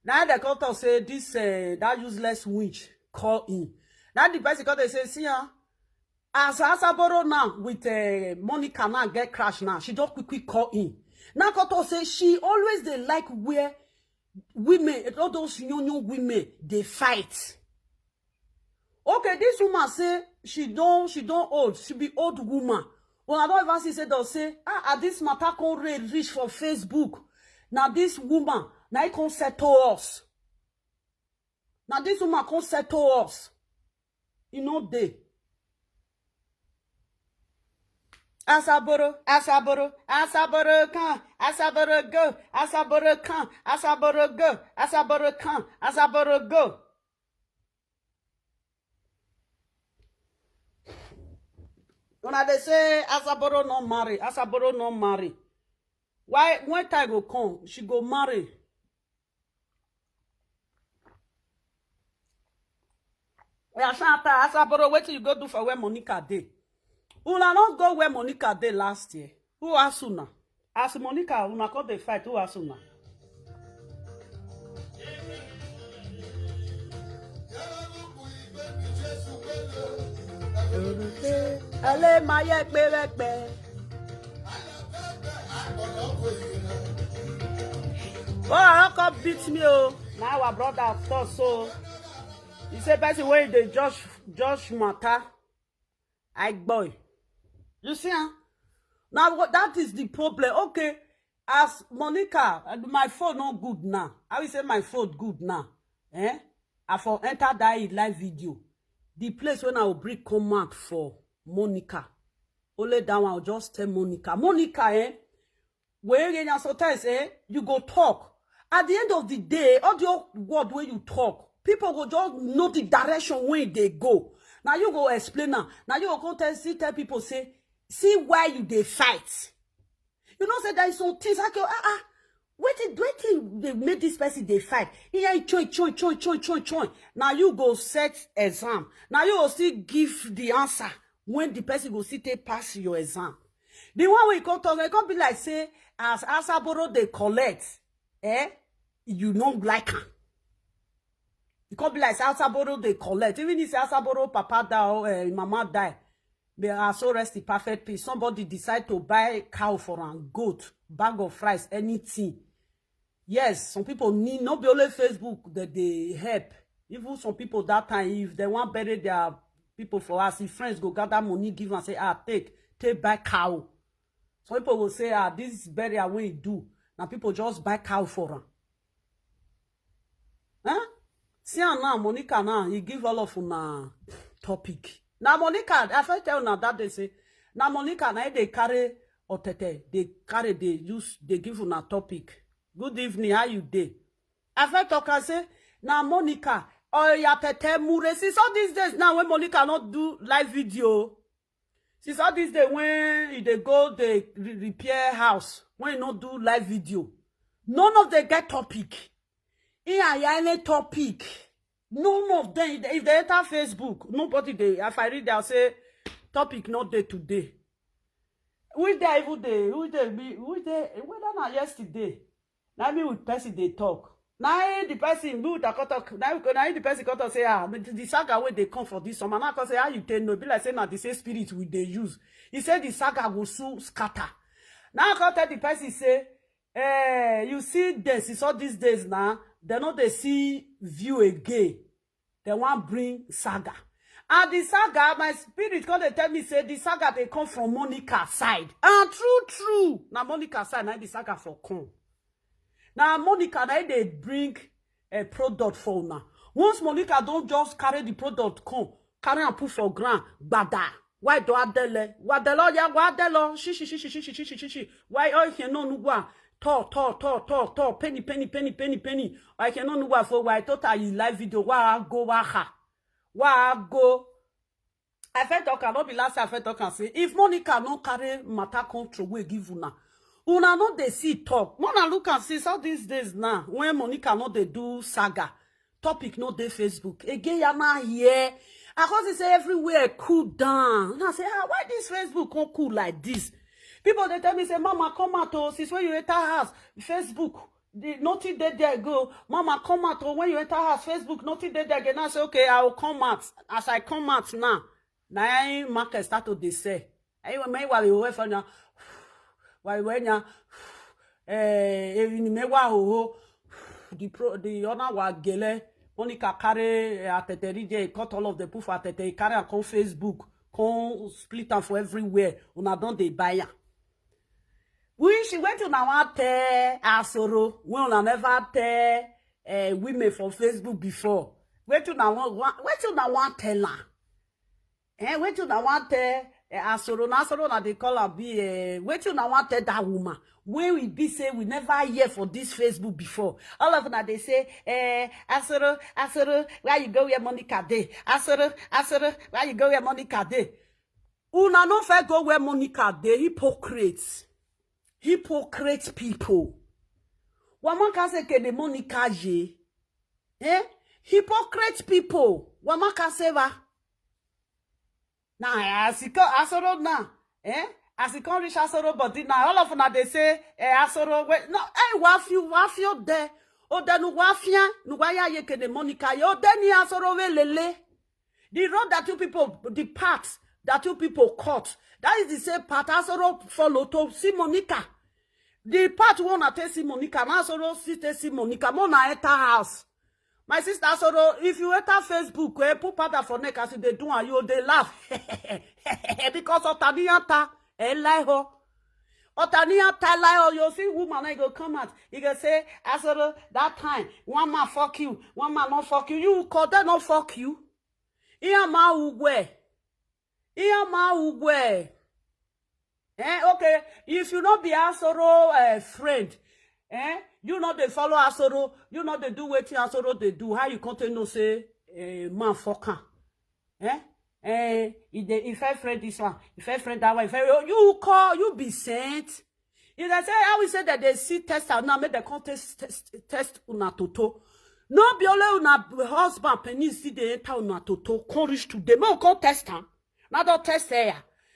Now they come to say this eh, that useless witch call him. Now the person come they say see ah, as Asaboro now with eh, Monica now get crash now, she just quick quick call him. Now come to say she always dey like where women, all those young young women dey fight. Okay, this woman say she don she don old, she be old woman. Well, I don ever see say don say ah, ah this matter come rain reach for Facebook. Na this woman na e come settle us. Na this woman come settle us. E no dey. Asaboro, Asaboro, Asaboro come, Asaboro go, Asaboro come, Asaboro go, Asaboro come, Asaboro go. Una dey say Asaboro no marry, Asaboro no marry. Why when time go come, she go marry. Oya Shanta, Asaboro, wetin you go do for where Monica dey? Una no go where Monica dey last year. Who ask una? As Monica, una come dey fight, who ask una? Ale maye pe repe. Oh, I come beat me oh. Now our brother talk so. He say person wey dey judge judge matter. I boy. You see, huh? Now what that is the problem. Okay, as Monica, uh, my phone not good now. I will say my phone good now. Eh? I for enter that live video. The place when I will bring command for Monica. Only that one, I'll just tell Monica. Monica, eh? When you sometimes, eh, you go talk. At the end of the day, all the word when you talk, people go just know the direction when they go. Now you go explain now. Now you go come tell, see, tell people say, see why you they fight. You know, say there is some things like ah ah. Wetin wetin dey make this person dey fight? He ain't choi choi choi choi choi choi. Now you go set exam. Now you go still give the answer when the person go still take pass your exam. The one wey you come talk, e come be like say as Asaboro dey collect, eh, you no like am. E come be like say Asaboro dey collect. Even if say Asaboro papa die or eh, mama die, may her soul rest in perfect peace. Somebody decide to buy cow for am, goat, bag of rice, anything. Yes, some people need not be only Facebook that they help. Even some people that time, if they want bury their people for us, if friends go gather money, give and say, ah, take, take buy cow. Some people will say, ah, this burial wey e do. Now people just buy cow for am. Huh? See am now, Monica now, he give all of una topic. Now Monica, I first tell una that day say, now Monica now they carry otete, they carry they use they give una topic. Good evening, how you dey? I first talk and say, now Monica, oh yeah, tete mure. Since all these days now when Monica not do live video, since all this day when e dey go dey re- repair house, when e no do live video, none of them get topic. He and any topic, none of them. If they enter Facebook, nobody dey. If I read, I'll say topic not day today. Which day even day? Which day? Be which day? Whether na yesterday, na me with person dey talk. Na him the person, Buddha come talk, na him, na him the person come talk say, ah, the, the saga wey dey come for this summer. Now come say, how you take know? Be like say na the same spirit we dey use. He say the saga go soon scatter. Now come tell the person say, eh, you see this, it's all these days now, they no dey see view again. They wan bring saga. And the saga, my spirit come dey tell me say the saga dey come from Monica side. And true, true, na Monica side na the saga for come. Na Monica na him dey bring a product for una. Once Monica don just carry the product come, carry am put for ground, gbada. Why do adele? Wadelo ya wadelo. Shishi shishi shishi shishi shishi. Why all you know nugwa? To to to to to. Penny penny penny penny penny. I can no nugwa for why total you live video. Wa go wa ha. Wa go. I fit talk am, no be last year I fit talk am say if Monica no carry matter come throw away give una, una no dey see talk. Una look am since all these days now when Monica no dey do saga, topic no dey Facebook again. Ya na here. I come see say everywhere cool down. Una say, ah, why this Facebook come cool like this? People dey tell me say, mama, come out o, since when you enter house, Facebook, the nothing dey there go. Mama, come out o, when you enter house, Facebook, nothing dey there again. I say, okay, I will come out. As I come out now, na im market start to dey sell. Ayi wa mai wa we fa na. Wa we nya. Eh, evi ni me wa ho ho. The pro, the owner wa gele. Monica carry, eh, atete rije, cut all of the put for atete, he carry am come Facebook, come split am for everywhere. Una don dey buy am. Which wetin una wan tell Asoro wey una never tell, eh, women for Facebook before? Wetin una wan, wan, wetin una wan tell am? Eh, wetin una wan tell, eh, Asoro? Na Asoro una dey call am be, eh, wetin una wan tell that woman wey we be say we never hear for this Facebook before? All of una dey say, eh, Asoro, Asoro, where you go where Monica dey? Asoro, Asoro, where you go where Monica dey? Una no fit go where Monica dey, hypocrites. Hypocrite people. Wamaka se kede Monica ye. Eh? Hypocrite people. Wamaka se va. Na as e come Asoro now, eh? As e come reach Asoro body now, all of una dey say, eh, Asoro, wait, no, eh, wa few, wa few there. O de nu wa fia, nu wa ya ye kede Monica ye. O de ni Asoro we lele. The road that you people, the path that you people cut, that is the same path Asoro follow to see Monica. The path wey una take see Monica, na Asoro still take see Monica. Mo na enter house. My sister Asoro, if you enter Facebook, eh, put powder for neck as you dey do am, you dey laugh. Because Otaniyan ta, eh, lie ho. Otaniyan ta lie ho. You see woman, I go come out. He go say, Asoro, that time, one man fuck you, one man no fuck you. You call them no fuck you. Iya ma ugwe. Iya ma ugwe. Eh, okay. If you no be Asoro, eh, friend, eh, you no dey follow Asoro, you no dey do wetin Asoro dey do. How you come take know say, eh, man fuck am? Eh? Eh, if they, if I friend this one, if I friend that one, if I, you call, you be sent. If they say, how we say that they see test out now, make they come test, test, test una toto. No be only una husband penis see dey enter una toto. Come reach today, make we come test am. Na don test her.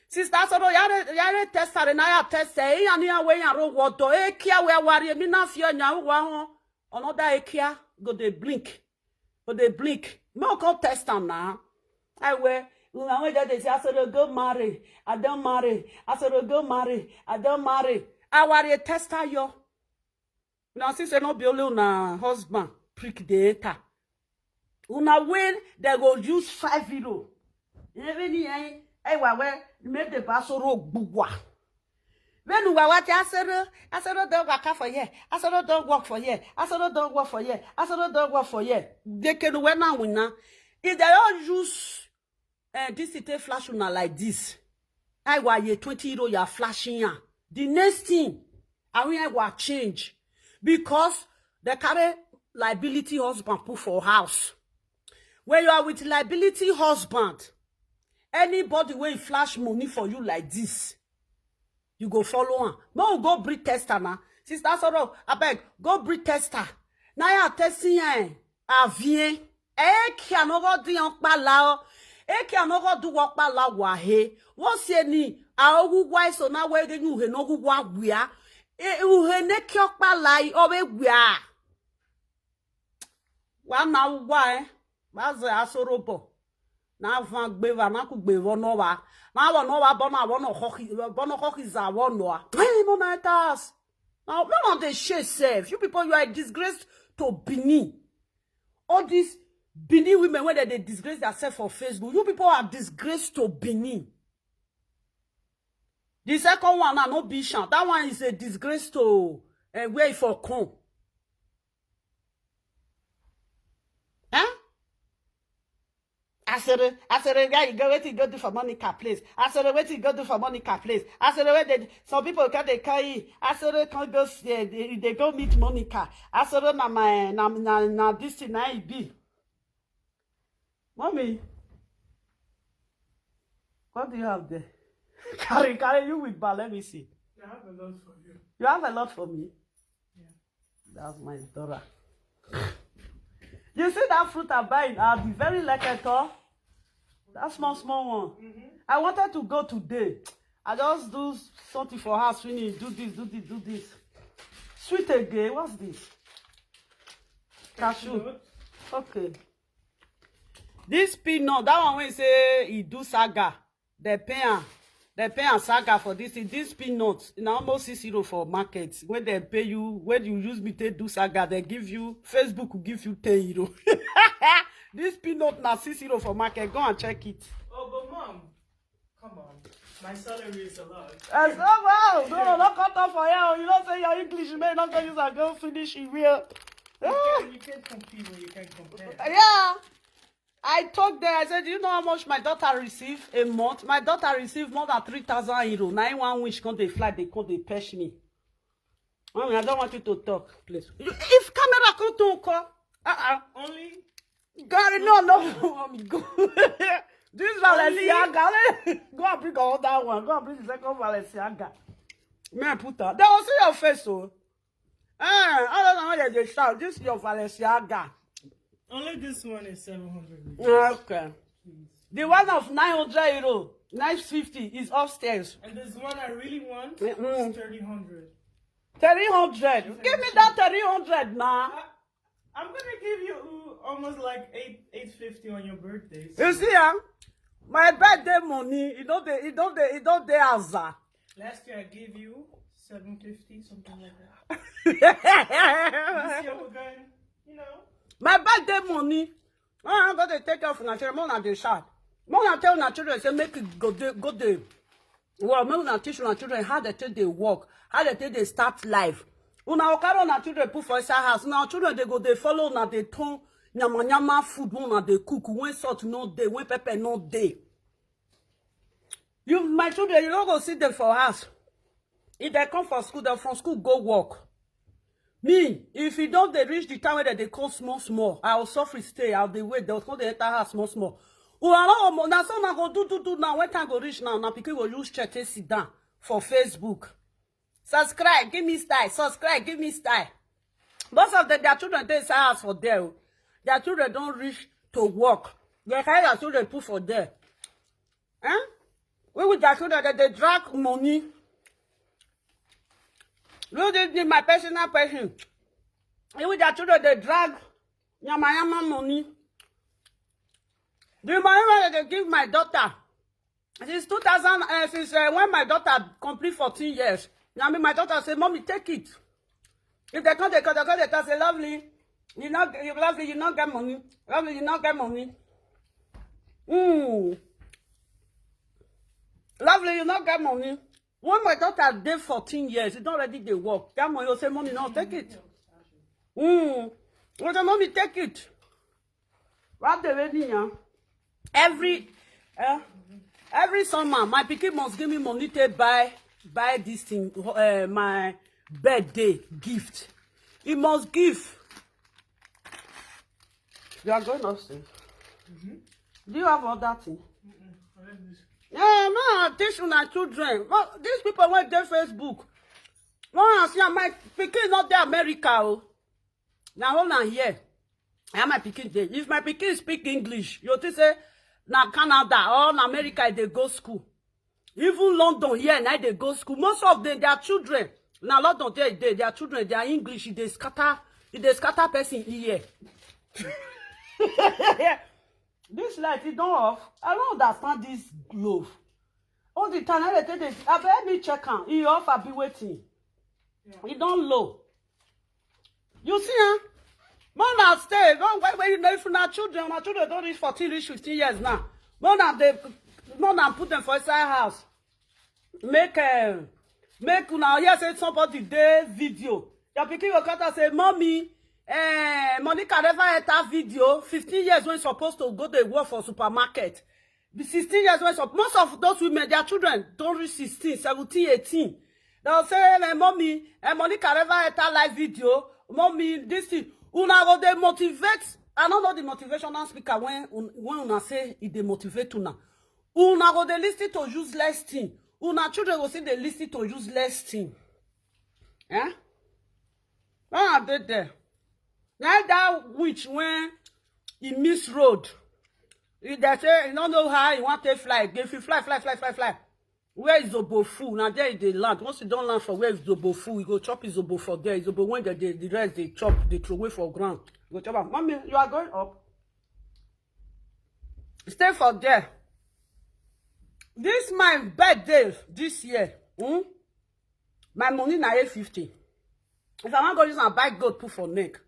Sister Asoro, yare, yare test her, na ya test her. Iya ni awe ya ro wodo. E kia we awari, mi na fio nya wa ho. Another e kia go dey blink. Go dey blink. Make we come test am na. I wear, una wey just dey say, Asoro go marry, I don marry. Asoro go marry, I don marry. Awari test her yo. Una see say no be only una husband prick dey enter. Una win, they go use five euro. Even ni eh, eh, wa we, make the Asoro gbugwa. When we wa te Asoro, Asoro don waka for here, Asoro don work for here, Asoro don work for here, Asoro don work for here. They can win now win now. If they all use, eh, this thing take flash una like this, I wa ye twenty euro you are flashing am. The next thing, I will wa change because they carry liability husband put for house. When you are with liability husband, anybody wey flash money for you like this, you go follow am. Make we go breed tester na. Sister Asoro, abeg, go breed tester. Na ya testing eh, avien. Eki anogo di on pala o. Eki anogo du wo pala wa he. Wo se ni, a ogu wa so na we ge nu he no gu wa wia. E, u he ne ki o pala i o we wia. Wa na wa, eh? Wa ze asorobo. Na van gbe va, na ku gbe vo no wa. Na wo no wa, bo na wo no hoki, bo no hoki za wo no wa. Hey, mo na tas. Now, no one dey share self. You people, you are a disgrace to Benin. All these Benin women, when they, they disgrace themselves for Facebook, you people are disgrace to Benin. The second one, na no be shan. That one is a disgrace to, eh, where e for come. Huh? Asere, Asere, where you go, wetin you go do for Monica place? Asere, wetin you go do for Monica place? Asere, where they, some people can they carry, Asere can't go, eh, they, they go meet Monica. Asere na my, na, na, na this thing, na e be. Mommy, what do you have there? Carry, carry you with bar, let me see. I have a lot for you. You have a lot for me? Yeah. That's my daughter. You see that fruit I'm buying? I'll be very like I thought. That small, small one. Mm-hmm. I wanted to go today. I just do something for house, finish, do this, do this, do this. Sweet again. What's this? Cashew. Cashew nut. Okay. This peanut, that one wey say e do saga, they pay am. They pay am saga for this thing. This peanut, na almost six euro for market. When they pay you, when you use me take do saga, they give you, Facebook will give you ten euro. This peanut na six euro for market. Go and check it. Oh, but mom, come on. My salary is a lot. I said, wow, no, no, no, cut off for here. You don't say your English, man, not going to use and go finish it real. You can't, you can't compete when you can't compare. Yeah. I told them, I said, "Do you know how much my daughter receive a month? My daughter receive more than three thousand euro. Now, in one wish, come they fly, they come, they purge me." Mommy, I don't want you to talk, please. You, if camera come to call, uh-uh. Only Gary, no, no, mommy, go. This Balenciaga, go and bring another one. Go and bring the second Balenciaga. May I put her? They will see your face, oh. Ah, I don't know why they shout. This is your Balenciaga. Only this one is seven hundred. Okay. The one of nine hundred euro, nine fifty is upstairs. And this one I really want Mm-mm. is three hundred. Three hundred. Give me that three hundred now. I, I'm gonna give you almost like eight, eight fifty on your birthday. You see, huh? My birthday money, you know the, you know the, you know the answer. Last year I gave you seven fifty, something like that. This year we're going, you know. My birthday money. Oh, I'm gonna take off my children. More than they shout. More than tell my children, say, "Make it go there, go there." Well, make una teach una children how they take they work, how they take they start life. Una okaro una children put for inside house. Now children they go, they follow, now they turn nyama nyama food, una they cook. When salt no day, when pepper no day. You, my children, you don't go sit them for house. If they come for school, they from school go work. Me, if you don't, they reach the time where they come small, small. I will suffer stay. I'll they wait. They'll come, they enter house small, small. Una no, na so na go do, do, do now. When time go reach now, now people go use chair, take sit down for Facebook. Subscribe, give me style. Subscribe, give me style. Most of them, their children, they say house for there. Their children don't reach to work. They carry their children put for there. Eh? We with their children, they, they drag money. You did need my personal person. We with their children, they drag yama yama money. The money that they give my daughter, since two thousand, uh, since uh, when my daughter complete fourteen years, now me, my daughter say, "Mommy, take it." If they come, they come, they come, they come, say, "Lovely, you not, you Lovely, you not get money. Lovely, you not get money." Mm. "Lovely, you not get money." When my daughter dey fourteen years, it don't already they work. That money, you say, "Mommy, no, take it." Mm. You say, "Mommy, take it." What the way, yeah? Every, uh, every summer, my pikin must give me money to buy, buy this thing, uh, my birthday gift. He must give. You are going upstairs. Do you have other thing? Yeah, no, teach una children. But these people went there Facebook. No, I see my pikin not there America. Oh. Now hold on here. I am my pikin there. If my pikin speak English, you think say na Canada or na America they go school. Even London here, now they go school. Most of them, their children. Now London they, they, their children, their English, they scatter, they scatter person here. This light, e don off. I don't understand this glove. All the time, I dey take this. I bet me check am. E off, I be waiting. E don low. You see, huh? More na stay. Don't wait when you know if na children, my children don't reach fourteen, reach fifteen years now. More na dey, more na put them for inside house. Make uh, make una hear say somebody dey video. Your pikin go come talk say, "Mommy, eh, Monica never enter video." Fifteen years when supposed to go dey work for supermarket. The sixteen years when sup- most of those women, their children don't reach sixteen, seventeen, eighteen. They'll say, "Eh, Mommy, eh, Monica never enter live video. Mommy, this thing." Una go dey motivate. I don't know the motivational speaker when un- when una say e dey motivate una. Una go dey listen to useless thing. Una children go still dey listen to useless thing. Eh? Ah, dey there. Like that witch when he miss road. If they say you don't know how you want to fly, if you fly, fly, fly, fly, fly. Where is Zobofu? Now there is the land. Once you don't land for where is Zobofu, you go chop his Zobo for there. Zobo when the, the, the rest they chop, they throw away for ground. You go chop am. "Mommy, you are going up. Stay for there." This my birthday this year. Hmm? My money na eight fifty. If I want go use and buy gold put for neck,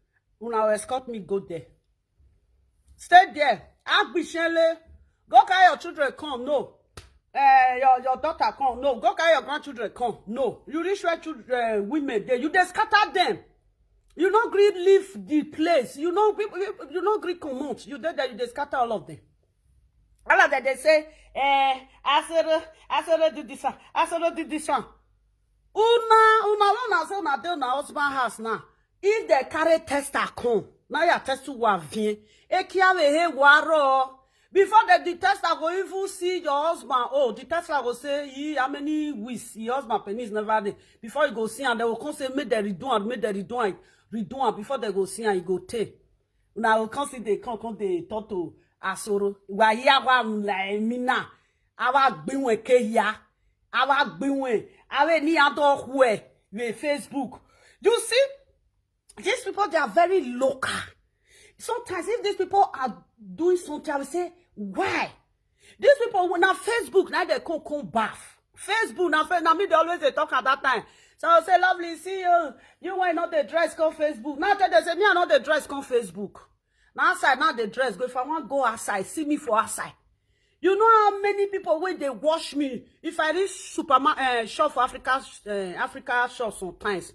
una will escort me go there. Stay there. Agbishele. Go carry your children come. No. Eh, your, your daughter come. No. Go carry your grandchildren come. No. You reach where children, uh, women there. You dey scatter them. You no gree leave the place. You no, you no gree comot. You dey there, you dey scatter all of them. All of them, they say, "Eh, Asoro, Asoro do this one. Asoro do this one." Una, una, una say una dey una husband house now. If they carry tester come, now your test to wavin. Ekiawe he waro. Before the, the tester go even see your husband, oh, the tester go say, "He, how many weeks your husband penis never dey?" Before you go see, and they will come say, "Make they redo am, make they redo am, redo am." Before they go see, and you go take. Una go come see they come, come they talk to Asoro. Wa ya wa mla emina. Awa gbinwe ke ya. Awa gbinwe. Awe ni ado hue. We Facebook. You see, these people, they are very local. Sometimes if these people are doing something, I will say, "Why?" These people, when na Facebook, now they come, come baff. Facebook, now, fe- now me, they always they talk at that time. So I say, "Lovely, see you. You why not the dress come Facebook?" Now tell they say, "Me, I not the dress come Facebook." Now outside, now the dress go. If I want go outside, see me for outside. You know how many people when they watch me? If I reach supermarket, uh, shop for Africa, uh, Africa shop sometimes.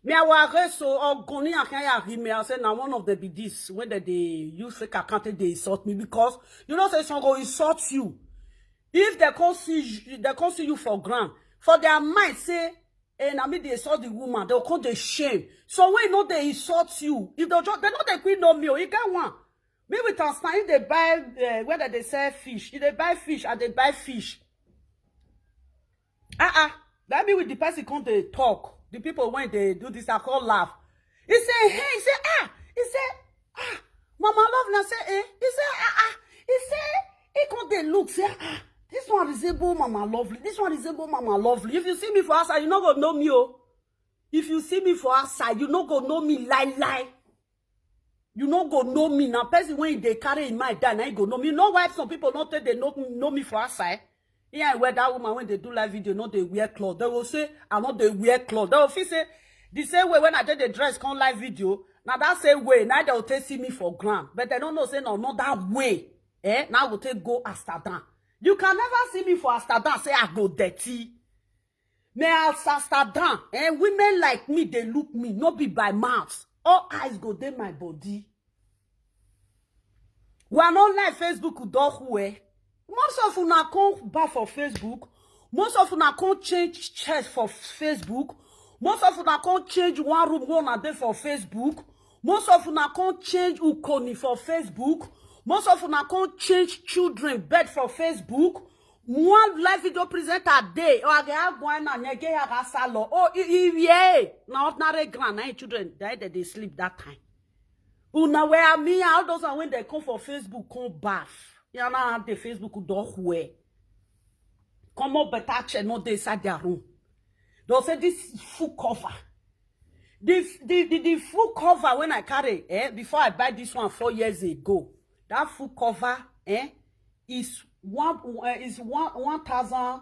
Me, I will so or goni I can me. I say, "Now one of them be this." When they, they use fake account, they insult me because you know say some go insult you. If they can't see you, they can't see you for ground. For their mind say, "Eh, na me they insult the woman." They'll come they shame. So when no they insult you, if they just, they know they quit no me, oh, you get one. Me with us now, if they buy, uh, whether they sell fish, if they buy fish, and they buy fish. Uh-uh. That mean with the person come they talk. The people when they do this, I call laugh. He say, "Hey," he say, "Ah," he say, "Ah, Mama Lovely." I say, "Eh?" He say, "Ah, ah." He say, he come they look, say, "Ah, this one resemble Mama Lovely. This one resemble Mama Lovely." If you see me for outside, you no go know me, oh. If you see me for outside, you no go know me lie lie. You no go know me. Now person when they carry in my die, now you go know me. You know why some people not take they know, know me for outside? Yeah, where that woman when they do live video, not they wear clothes. They will say, "I not they wear clothes." They will feel say, the same way when I did the dress come live video, now that same way, now they will take see me for ground. But they don't know say no, not that way. Eh? Now will take go Amsterdam. You can never see me for Amsterdam, say I go dirty. Me as Amsterdam, eh? Women like me, they look me, no be by mouth. All eyes go dey my body. We are not like Facebook, don't who, eh? Most of una come back for Facebook. Most of una come change church for Facebook. Most of una come change one room, one a day for Facebook. Most of una come change ukoni for Facebook. Most of una come change children bed for Facebook. One live video presenter day. Oh, I get one and I get a salon. Oh, i- i- yeah. Now ordinary grand, now children die that they sleep that time. Una where me, all those are when they come for Facebook, come bath. Yeah, now the Facebook don't where. Come up better chair, not they inside their room. They'll say this is full cover. The, the, the, the full cover when I carry, eh, before I buy this one four years ago, that full cover, eh, is one, eh, is one, one thousand,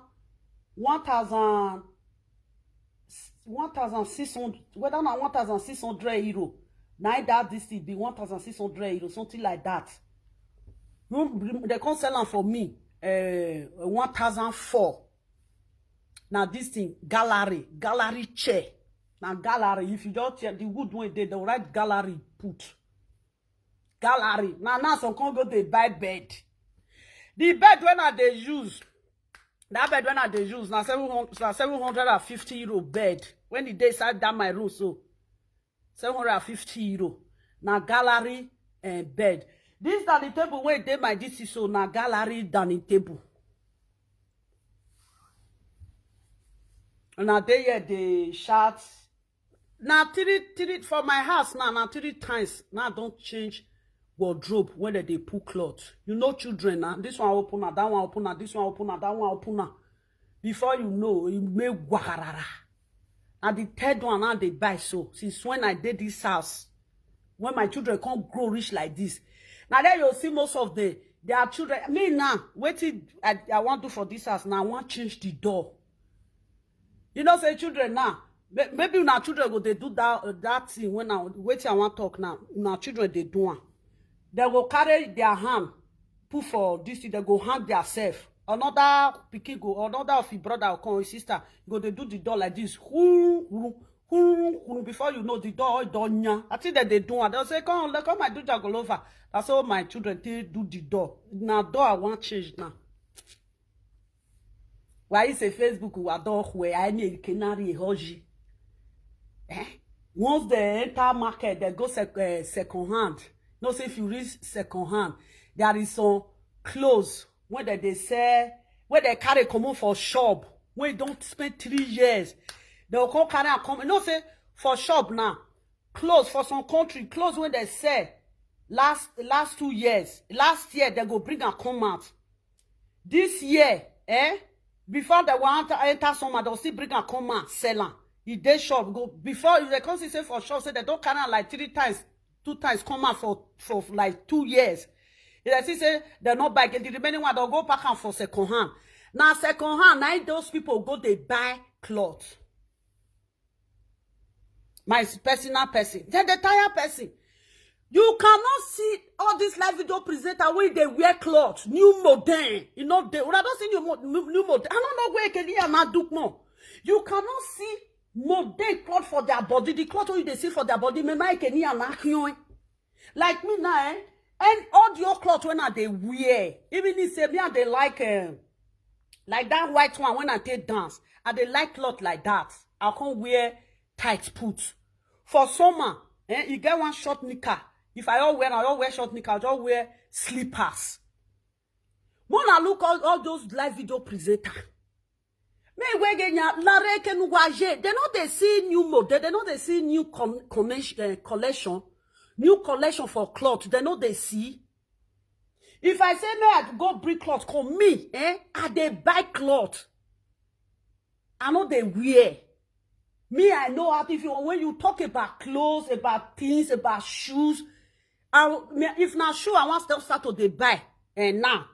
one thousand, one thousand six hundred, whether na one thousand six hundred euro. Now that this thing be one thousand six hundred euro, something like that. They can't sell them for me, uh, one thousand four. Now this thing, gallery, gallery chair. Now gallery, if you just check the wood one day, they'll write gallery put. Gallery. Now, now some can go they buy bed. The bed when I they use, that bed when I they use, now seven hundred, now seven hundred and fifty euro bed. When the day sat down my room, so seven hundred and fifty euro. Now gallery and bed. This dining table where they my this is so now gallery dining table. And now they here they shout. Now three, three for my house now, now three times. Now don't change wardrobe when they put cloth. You know children now. This one open now, that one open now, this one open now, that one open now. Before you know, it may wakarara. And the third one now they buy so. Since when I did this house, when my children can't grow rich like this. Now there you see most of the their children. Me now, waiting I, I want to do for this house now. I want change the door. You know, say children now. Maybe now children go they do that uh, that thing when I wait. I want talk now. Now children they do one. They go carry their hand, put for this thing. They go hand their self. Another pikin go, another of his brother or come his sister go they do the door like this. Who, who, who, who, before you know the door, door nya. I think that they do one. They'll say, come, let come, my do jagolova. That's how my children they do the door. Now door I want change now. Why is a Facebook wa don hwe I need canary hoji? Eh? Once they enter market, they go sec uh, second hand. No, say if you reach second hand, there is some clothes when they, they sell, when they carry come for shop, when you don't spend three years, they'll come carry and come. You know, say for shop now, clothes for some country, clothes when they sell last last two years, last year they go bring and come out. This year, eh? Before the one enter summer, they'll still bring and come and sell am. E dey shop go before you dey come see say for shop say they don carry am like three times, two times come out for for like two years. You dey see say they no buy again. The remaining one they'll go pack am for second hand. Now second hand, now those people go they buy cloth. My personal person, then the tire person. You cannot see all this live video presenter when they wear cloth, new modern. You know, they would have not seen new, mo- new, new modern. I don't know where can hear my Duke more. You cannot see modern cloth for their body. The cloth wey you dey see for their body, me my can hear na kion. Like me now, eh? And audio cloth when I they wear, even if say me I they like um, like that white one when I take dance, I they like cloth like that. I can't wear tight put. For summer, eh, you get one short knicker. If I all wear, I all wear short knicker, I just wear slippers. Mona look all, all those live video presenter. Me wege nya lare kenu waje. They know they see new model. They know they see new con- connection, uh, collection, new collection for cloth. They know they see. If I say me I go bring cloth, come me, eh? I they buy cloth. I know they wear. Me, I know how if you when you talk about clothes, about things, about shoes. I, if not shoe, I want to start to they buy. And now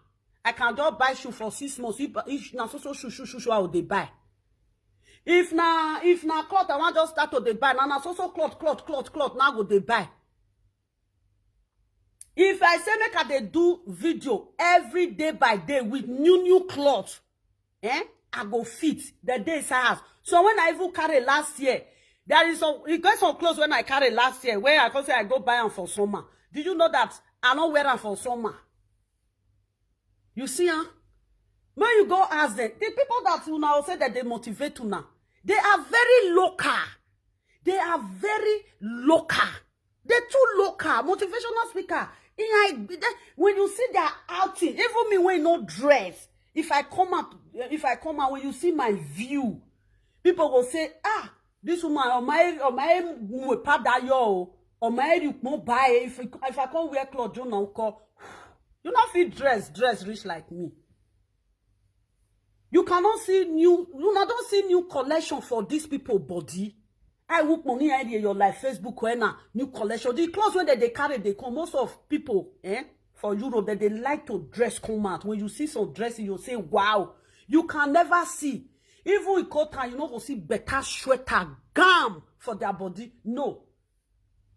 I can just buy shoe for six months. If, if now so so shoe shoe shoe shoe I will they buy. If na if na cloth I want just start to dey buy, na na so so cloth cloth cloth cloth na go dey buy. If I say make I dey do video every day by day with new new cloth, eh, I go fit the day inside house. So when I even carry last year, there is some e get some clothes when I carry last year where I come say I go buy am for summer. Did you know that I no wear am for summer? You see, huh? When you go ask them, the people that you now say that they motivate you now, they are very local. They are very local. They're too local. Motivational speaker. In I, they, when you see their outing, even me when no dress, if I come out, if I come out, when you see my view, people will say, ah, this woman, oh my, oh my, we pad that yo, oh my, you won't buy if if I can't wear clothes, you know, call you not feel dress, dress rich like me. You cannot see new, you not don't see new collection for these people body. I whoop money I dey your life, Facebook, when na new collection. The clothes wey dem dey carry dey come, most of people, eh, for Europe, dem dey like to dress come out. When you see some dressing, you say, "Wow." You can never see. Even in cold time, you no go see better sweater, gown for their body. No.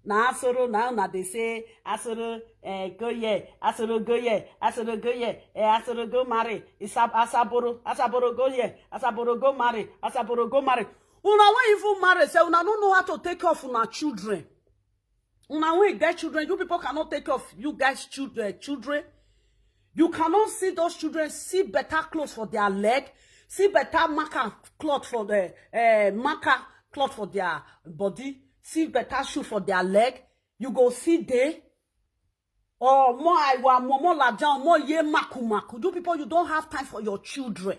Na asoro, na una dey say, "Asoro, eh, go here, asoro go here, asoro go here, eh, asoro go marry, Isab-, asaboro, asaboro go here, asaboro go marry, asaboro go marry." Una wey even marry, say una no know how to take care of una children. Una wey get children, you people cannot take care of you guys' children, children. You cannot see those children, see better clothes for their leg, see better marker cloth for the, eh, marker cloth for their body, see better shoe for their leg. You go see dey, or more I wa more, more lajan, more ye maku maku. You people, you don't have time for your children.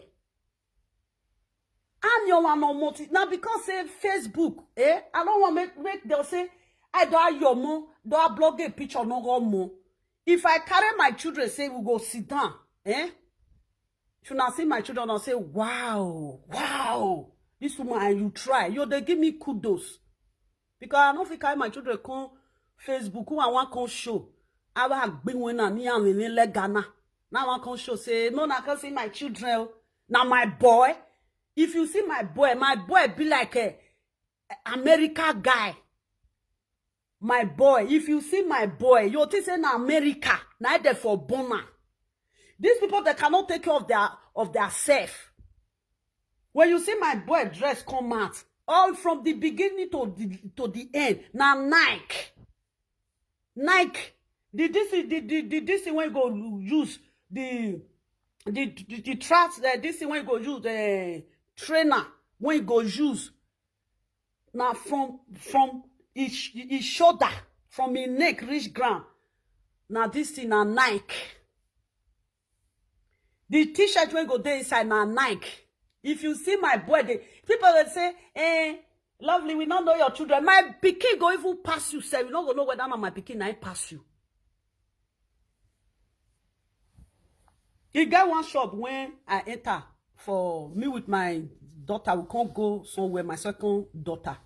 I'm your one on multi. Now, because say Facebook, eh, I don't want make, make them say, "I don't your mo, don't blog a picture, no go more." If I carry my children, say we go sit down, eh? If una see my children, una say, "Wow, wow, this woman, and you try." You, they give me kudos. Because I no fit carry my children come Facebook, who I want come show. I will bring when I need am in Ghana. Now I come show, say, "No, I can't see my children, oh. Now my boy." If you see my boy, my boy be like a America guy. My boy, if you see my boy, you think say na America, na there for born am. These people, they cannot take care of their, of their self. When you see my boy dress come out, all from the beginning to the, to the end, na Nike. Nike. The, this is the, the, the, this thing when you go use, the, the, the, the trust, uh, this thing when you go use, the trainer when you go use. Now from, from his, his shoulder, from his neck reach ground. Now this thing na Nike. The t-shirt wey go dey inside na Nike. If you see my boy, dey, people dey say, "Eh, Lovely, we no know your children." My pikin go even pass you, sef. You no go know whether na my pikin na him pass you. E get one shop when I enter for me with my daughter. We can't go somewhere, my second daughter.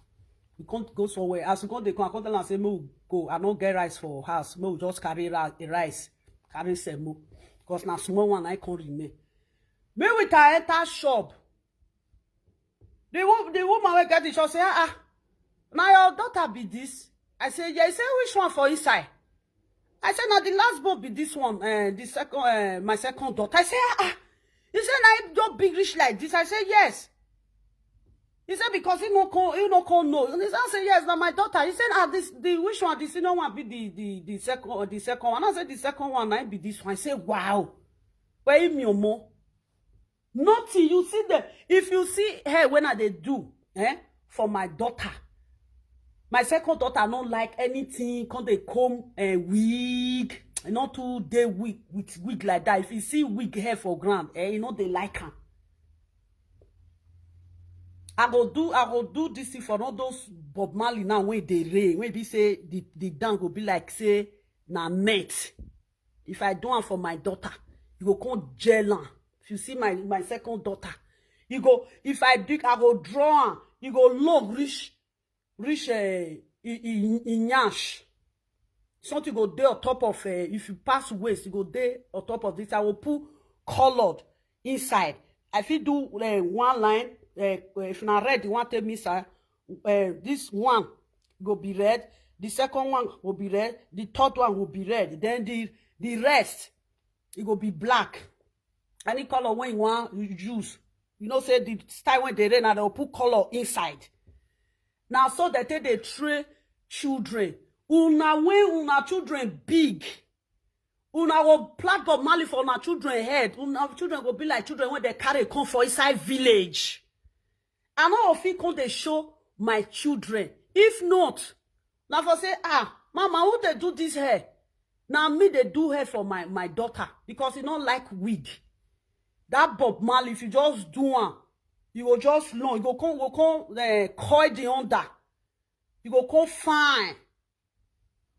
We can't go somewhere. As we come, they come, I come tell am say, "Make we go. I no get rice for house. Make we just carry ri-, rice, carry semo." Because na small one I can't remain. Me with her enter shop. The wo-, the woman wey get the shop say, "Ah, ah, na your daughter be this?" I say, "Yeah." He say, "Which one for inside?" I say, "Na the last born be this one, eh, the second, eh, my second daughter." I say, "Ah, ah." He say, "Na him just big reach like this?" I say, "Yes." He say, "Because he no come, he no come know." And he say, "Yes, na my daughter." He say, "Ah, this, the, which one? The senior one be the, the, the second, the second one." I say, "The second one, na him be this one." I say, "Wow." Where him your more? Nothing. You see the, if you see hair when I dey do, eh, for my daughter, my second daughter no like anything. Come dey comb, eh, wig. E no too dey wig with wig like that. If you see wig hair for ground, eh, you know they like am. I go do, I go do this thing for all those Bob Marley now when they rain, when they say the, the down go be like say na net. If I do am for my daughter, you go come gel am. If you see my, my second daughter, you go, if I do, I go draw am. You go long reach, reach, eh, in, in, in nyash. Something go dey on top of, eh, if you pass waist, you go dey on top of this. I will put colored inside. I fit do, eh, one line. Eh, if na red, you want take me, sir. Eh, this one go be red. The second one will be red. The third one will be red. Then the, the rest, it go be black. Any color when you want, you use. You know, say the style when they rain, and they'll put color inside. Now, so that they, they train children. Una when una children big, una go plant Bob Marley for una children head. Una children go be like children when they carry come for inside village. I no fit come dey show my children. If not, na for say, "Ah, mama, who dey do this hair?" Na me dey do hair for my, my daughter because he no like wig. That Bob Marley, if you just do am, you go just long. You go come, go come, eh, coil the under. You go come fine.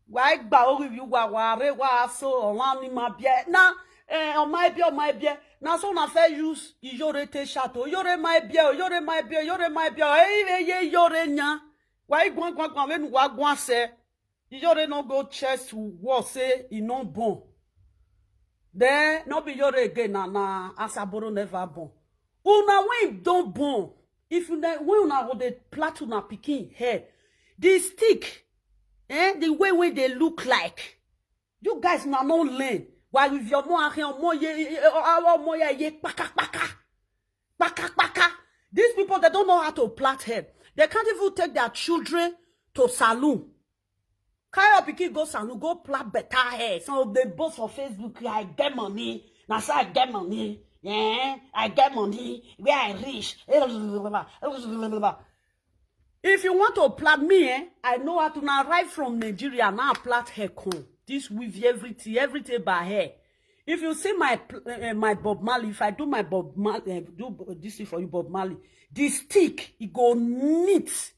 Why gba ori you wa wa re wa so, ọ̀ràn ni ma bie. Na, eh, ọmọ ẹbí, ọmọ ẹbí. Na so na fair use. Iyore te shato. Iyore ma bie, iyore ma bie, iyore ma bie. Eh, eh, eh, iyore nya. Why gwan gwan gwan when wa gwan say? You already no go chest to war say e no born. Then no be your again na na Asaboro never born. Una when don born, if you ne- when una go dey plait una pikin hair, the stick, eh, the way wey dey look like, you guys na no learn. Why with your mo ahe omo ye omo ye ye paka paka paka paka. These people, they don't know how to plait hair. They can't even take their children to saloon. Carry your pikin go saloon, go plait better hair. So they boast for Facebook, "I get money. Na so I get money. Yeah, I get money. Where I reach." If you want to plait me, eh, I know how to now arrive from Nigeria, now plait hair come. This weave, everything, everything by hair. If you see my pl- eh, eh, my Bob Marley, if I do my Bob Marley, eh, do b- this thing for you, Bob Marley, the stick, it go neat.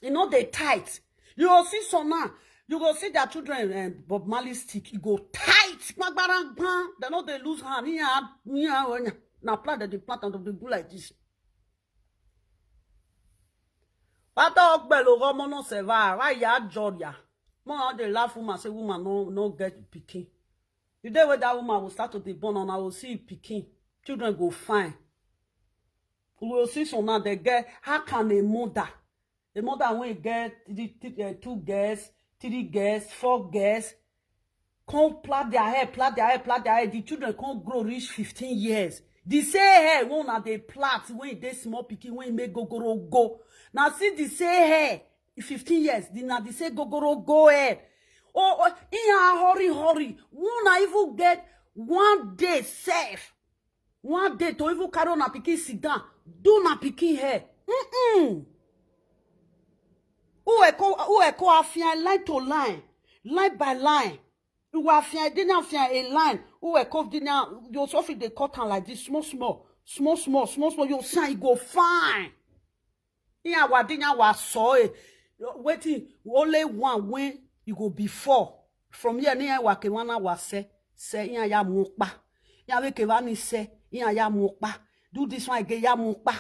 You know they tight. You go see some now. You go see their children, eh, Bob Marley stick. It go tight. Gbagbarangban. They know they lose hand. Yeah, yeah, oh, yeah. Now plant that they plant and they do like this. Pata okpelo go mono seva. Why ya joria? Mo dey laugh woman say woman no no get pikin. The day wey that woman will start to dey born, and I will see pikin. Children go fine. We will see some now they get, how can a mother, a mother when get three, three, uh, two girls, three girls, four girls, come plait their hair, plait their hair, plait their hair. The children can't grow reach fifteen years. The same hair when na dey plait when they small pikin when make gogoro go. Now see the same hair, fifteen years, the na the same gogoro go hair. Oh, oh, in a hurry, hurry. When I even get one day safe, one day to even carry on a pikin sit down, do na pikin hair. Mm-mm. Who echo, who echo afia line to line, line by line. Who afia dinner afia a line. Who echo dinner? You also fit dey cut am like this, small, small, small, small, small, small. You sign, e go fine. In our dinner was so eh. Waiting only one when you go before. From here, near Wakewana was say, say, in ya mukba. Ya Wakewani say, in ya mukba. Do this one again, ya mukba.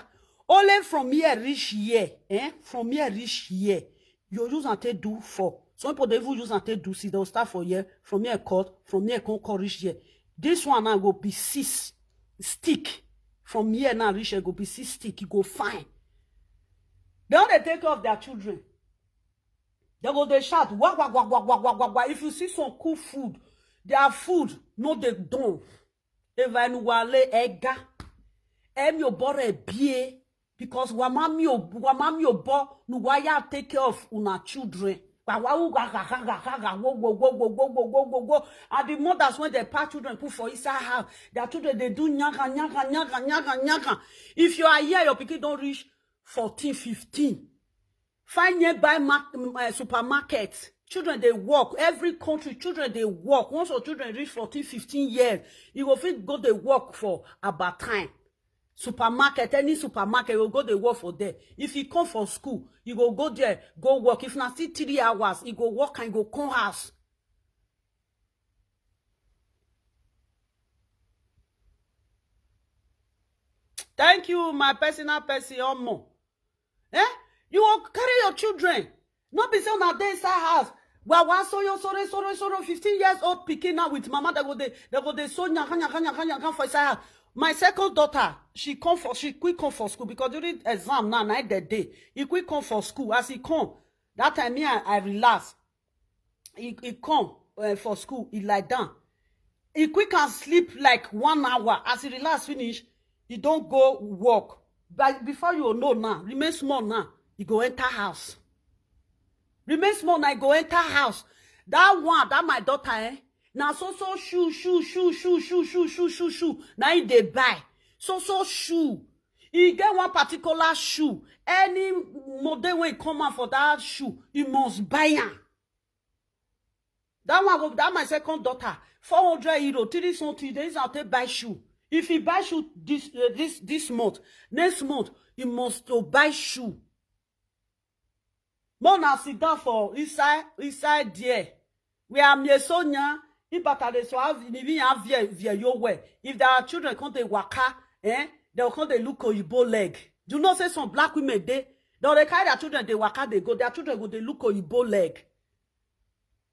Only from here reach here, eh? From here reach here. You use and take do four. Some people they even use and take do see. They'll start for here, from here cut, from here come cut reach here. This one now go be six stick. From here now reach here go be six stick. You go fine. They don't dey take care of their children. They go they shout wah wah wah wah wah wah wah wah. If you see some cool food, their food no dey done. Evanuwale ega, em your bore bie, because wamami o wamami o bo nuwaya take care of una children. Wawawu ga ga ga ga ga ga wo wo wo wo wo wo wo wo wo. And the mothers when they pack children put for inside house, their children they do nyaga nyaga nyaga nyaga nyaga. If you are here, your pikin don't reach fourteen, fifteen. Find nearby mar- um, uh, supermarket. Children they work. Every country, children they work. Once your children reach fourteen, fifteen years, you go fit go they work for about time. Supermarket, any supermarket, you go they work for there. If you come for school, you go go there, go work. If not still three hours, you go work and go come house. Thank you, my personal person, Omo. Eh? You will carry your children. Not be so that they inside house. Well, one so you sorry, sorry, sorry, fifteen years old picking now with mama that go they that go they so nyaka nyaka nyaka nyaka for inside house. My second daughter, she come for she quick come for school because during exam now night that day, he quick come for school. As he come, that time me I, I relax. He, he come uh, for school, he lie down. He quick and sleep like one hour. As he relax finish, he don't go work. But before you know now, remain small now, he go enter house. Remain small now, he go enter house. That one, that my daughter, eh? Now so so shoe, shoe, shoe, shoe, shoe, shoe, shoe, shoe, shoe. Now he dey buy so so shoe. He get one particular shoe. Any model when come out for that shoe, he must buy am. That one go that my second daughter, four hundred euro, three something. They is out buy shoe. If he buy shoe this uh, this this month, next month he must to buy shoe. Mona sit down for inside inside there. We are Miesonia. If batale so have if you have via via your way. If there are children come they waka, eh? They'll come they look oyibo leg. Do you not say some black women they Dem dey carry their children dey waka dey go. Their children go dey look oyibo leg.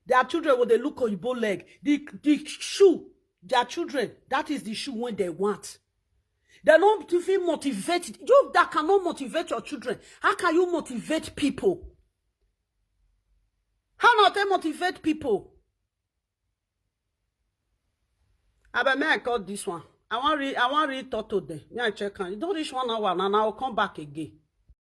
Their children go dey look oyibo leg. The the shoe, their children, that is the shoe wey dem want. Dem no fit motivate you that cannot motivate your children. How can you motivate people? How una take motivate people? Abeg, may I cut this one? I wan read, I wan read Toto dem. May I check am? E don reach one hour now, I will come back again.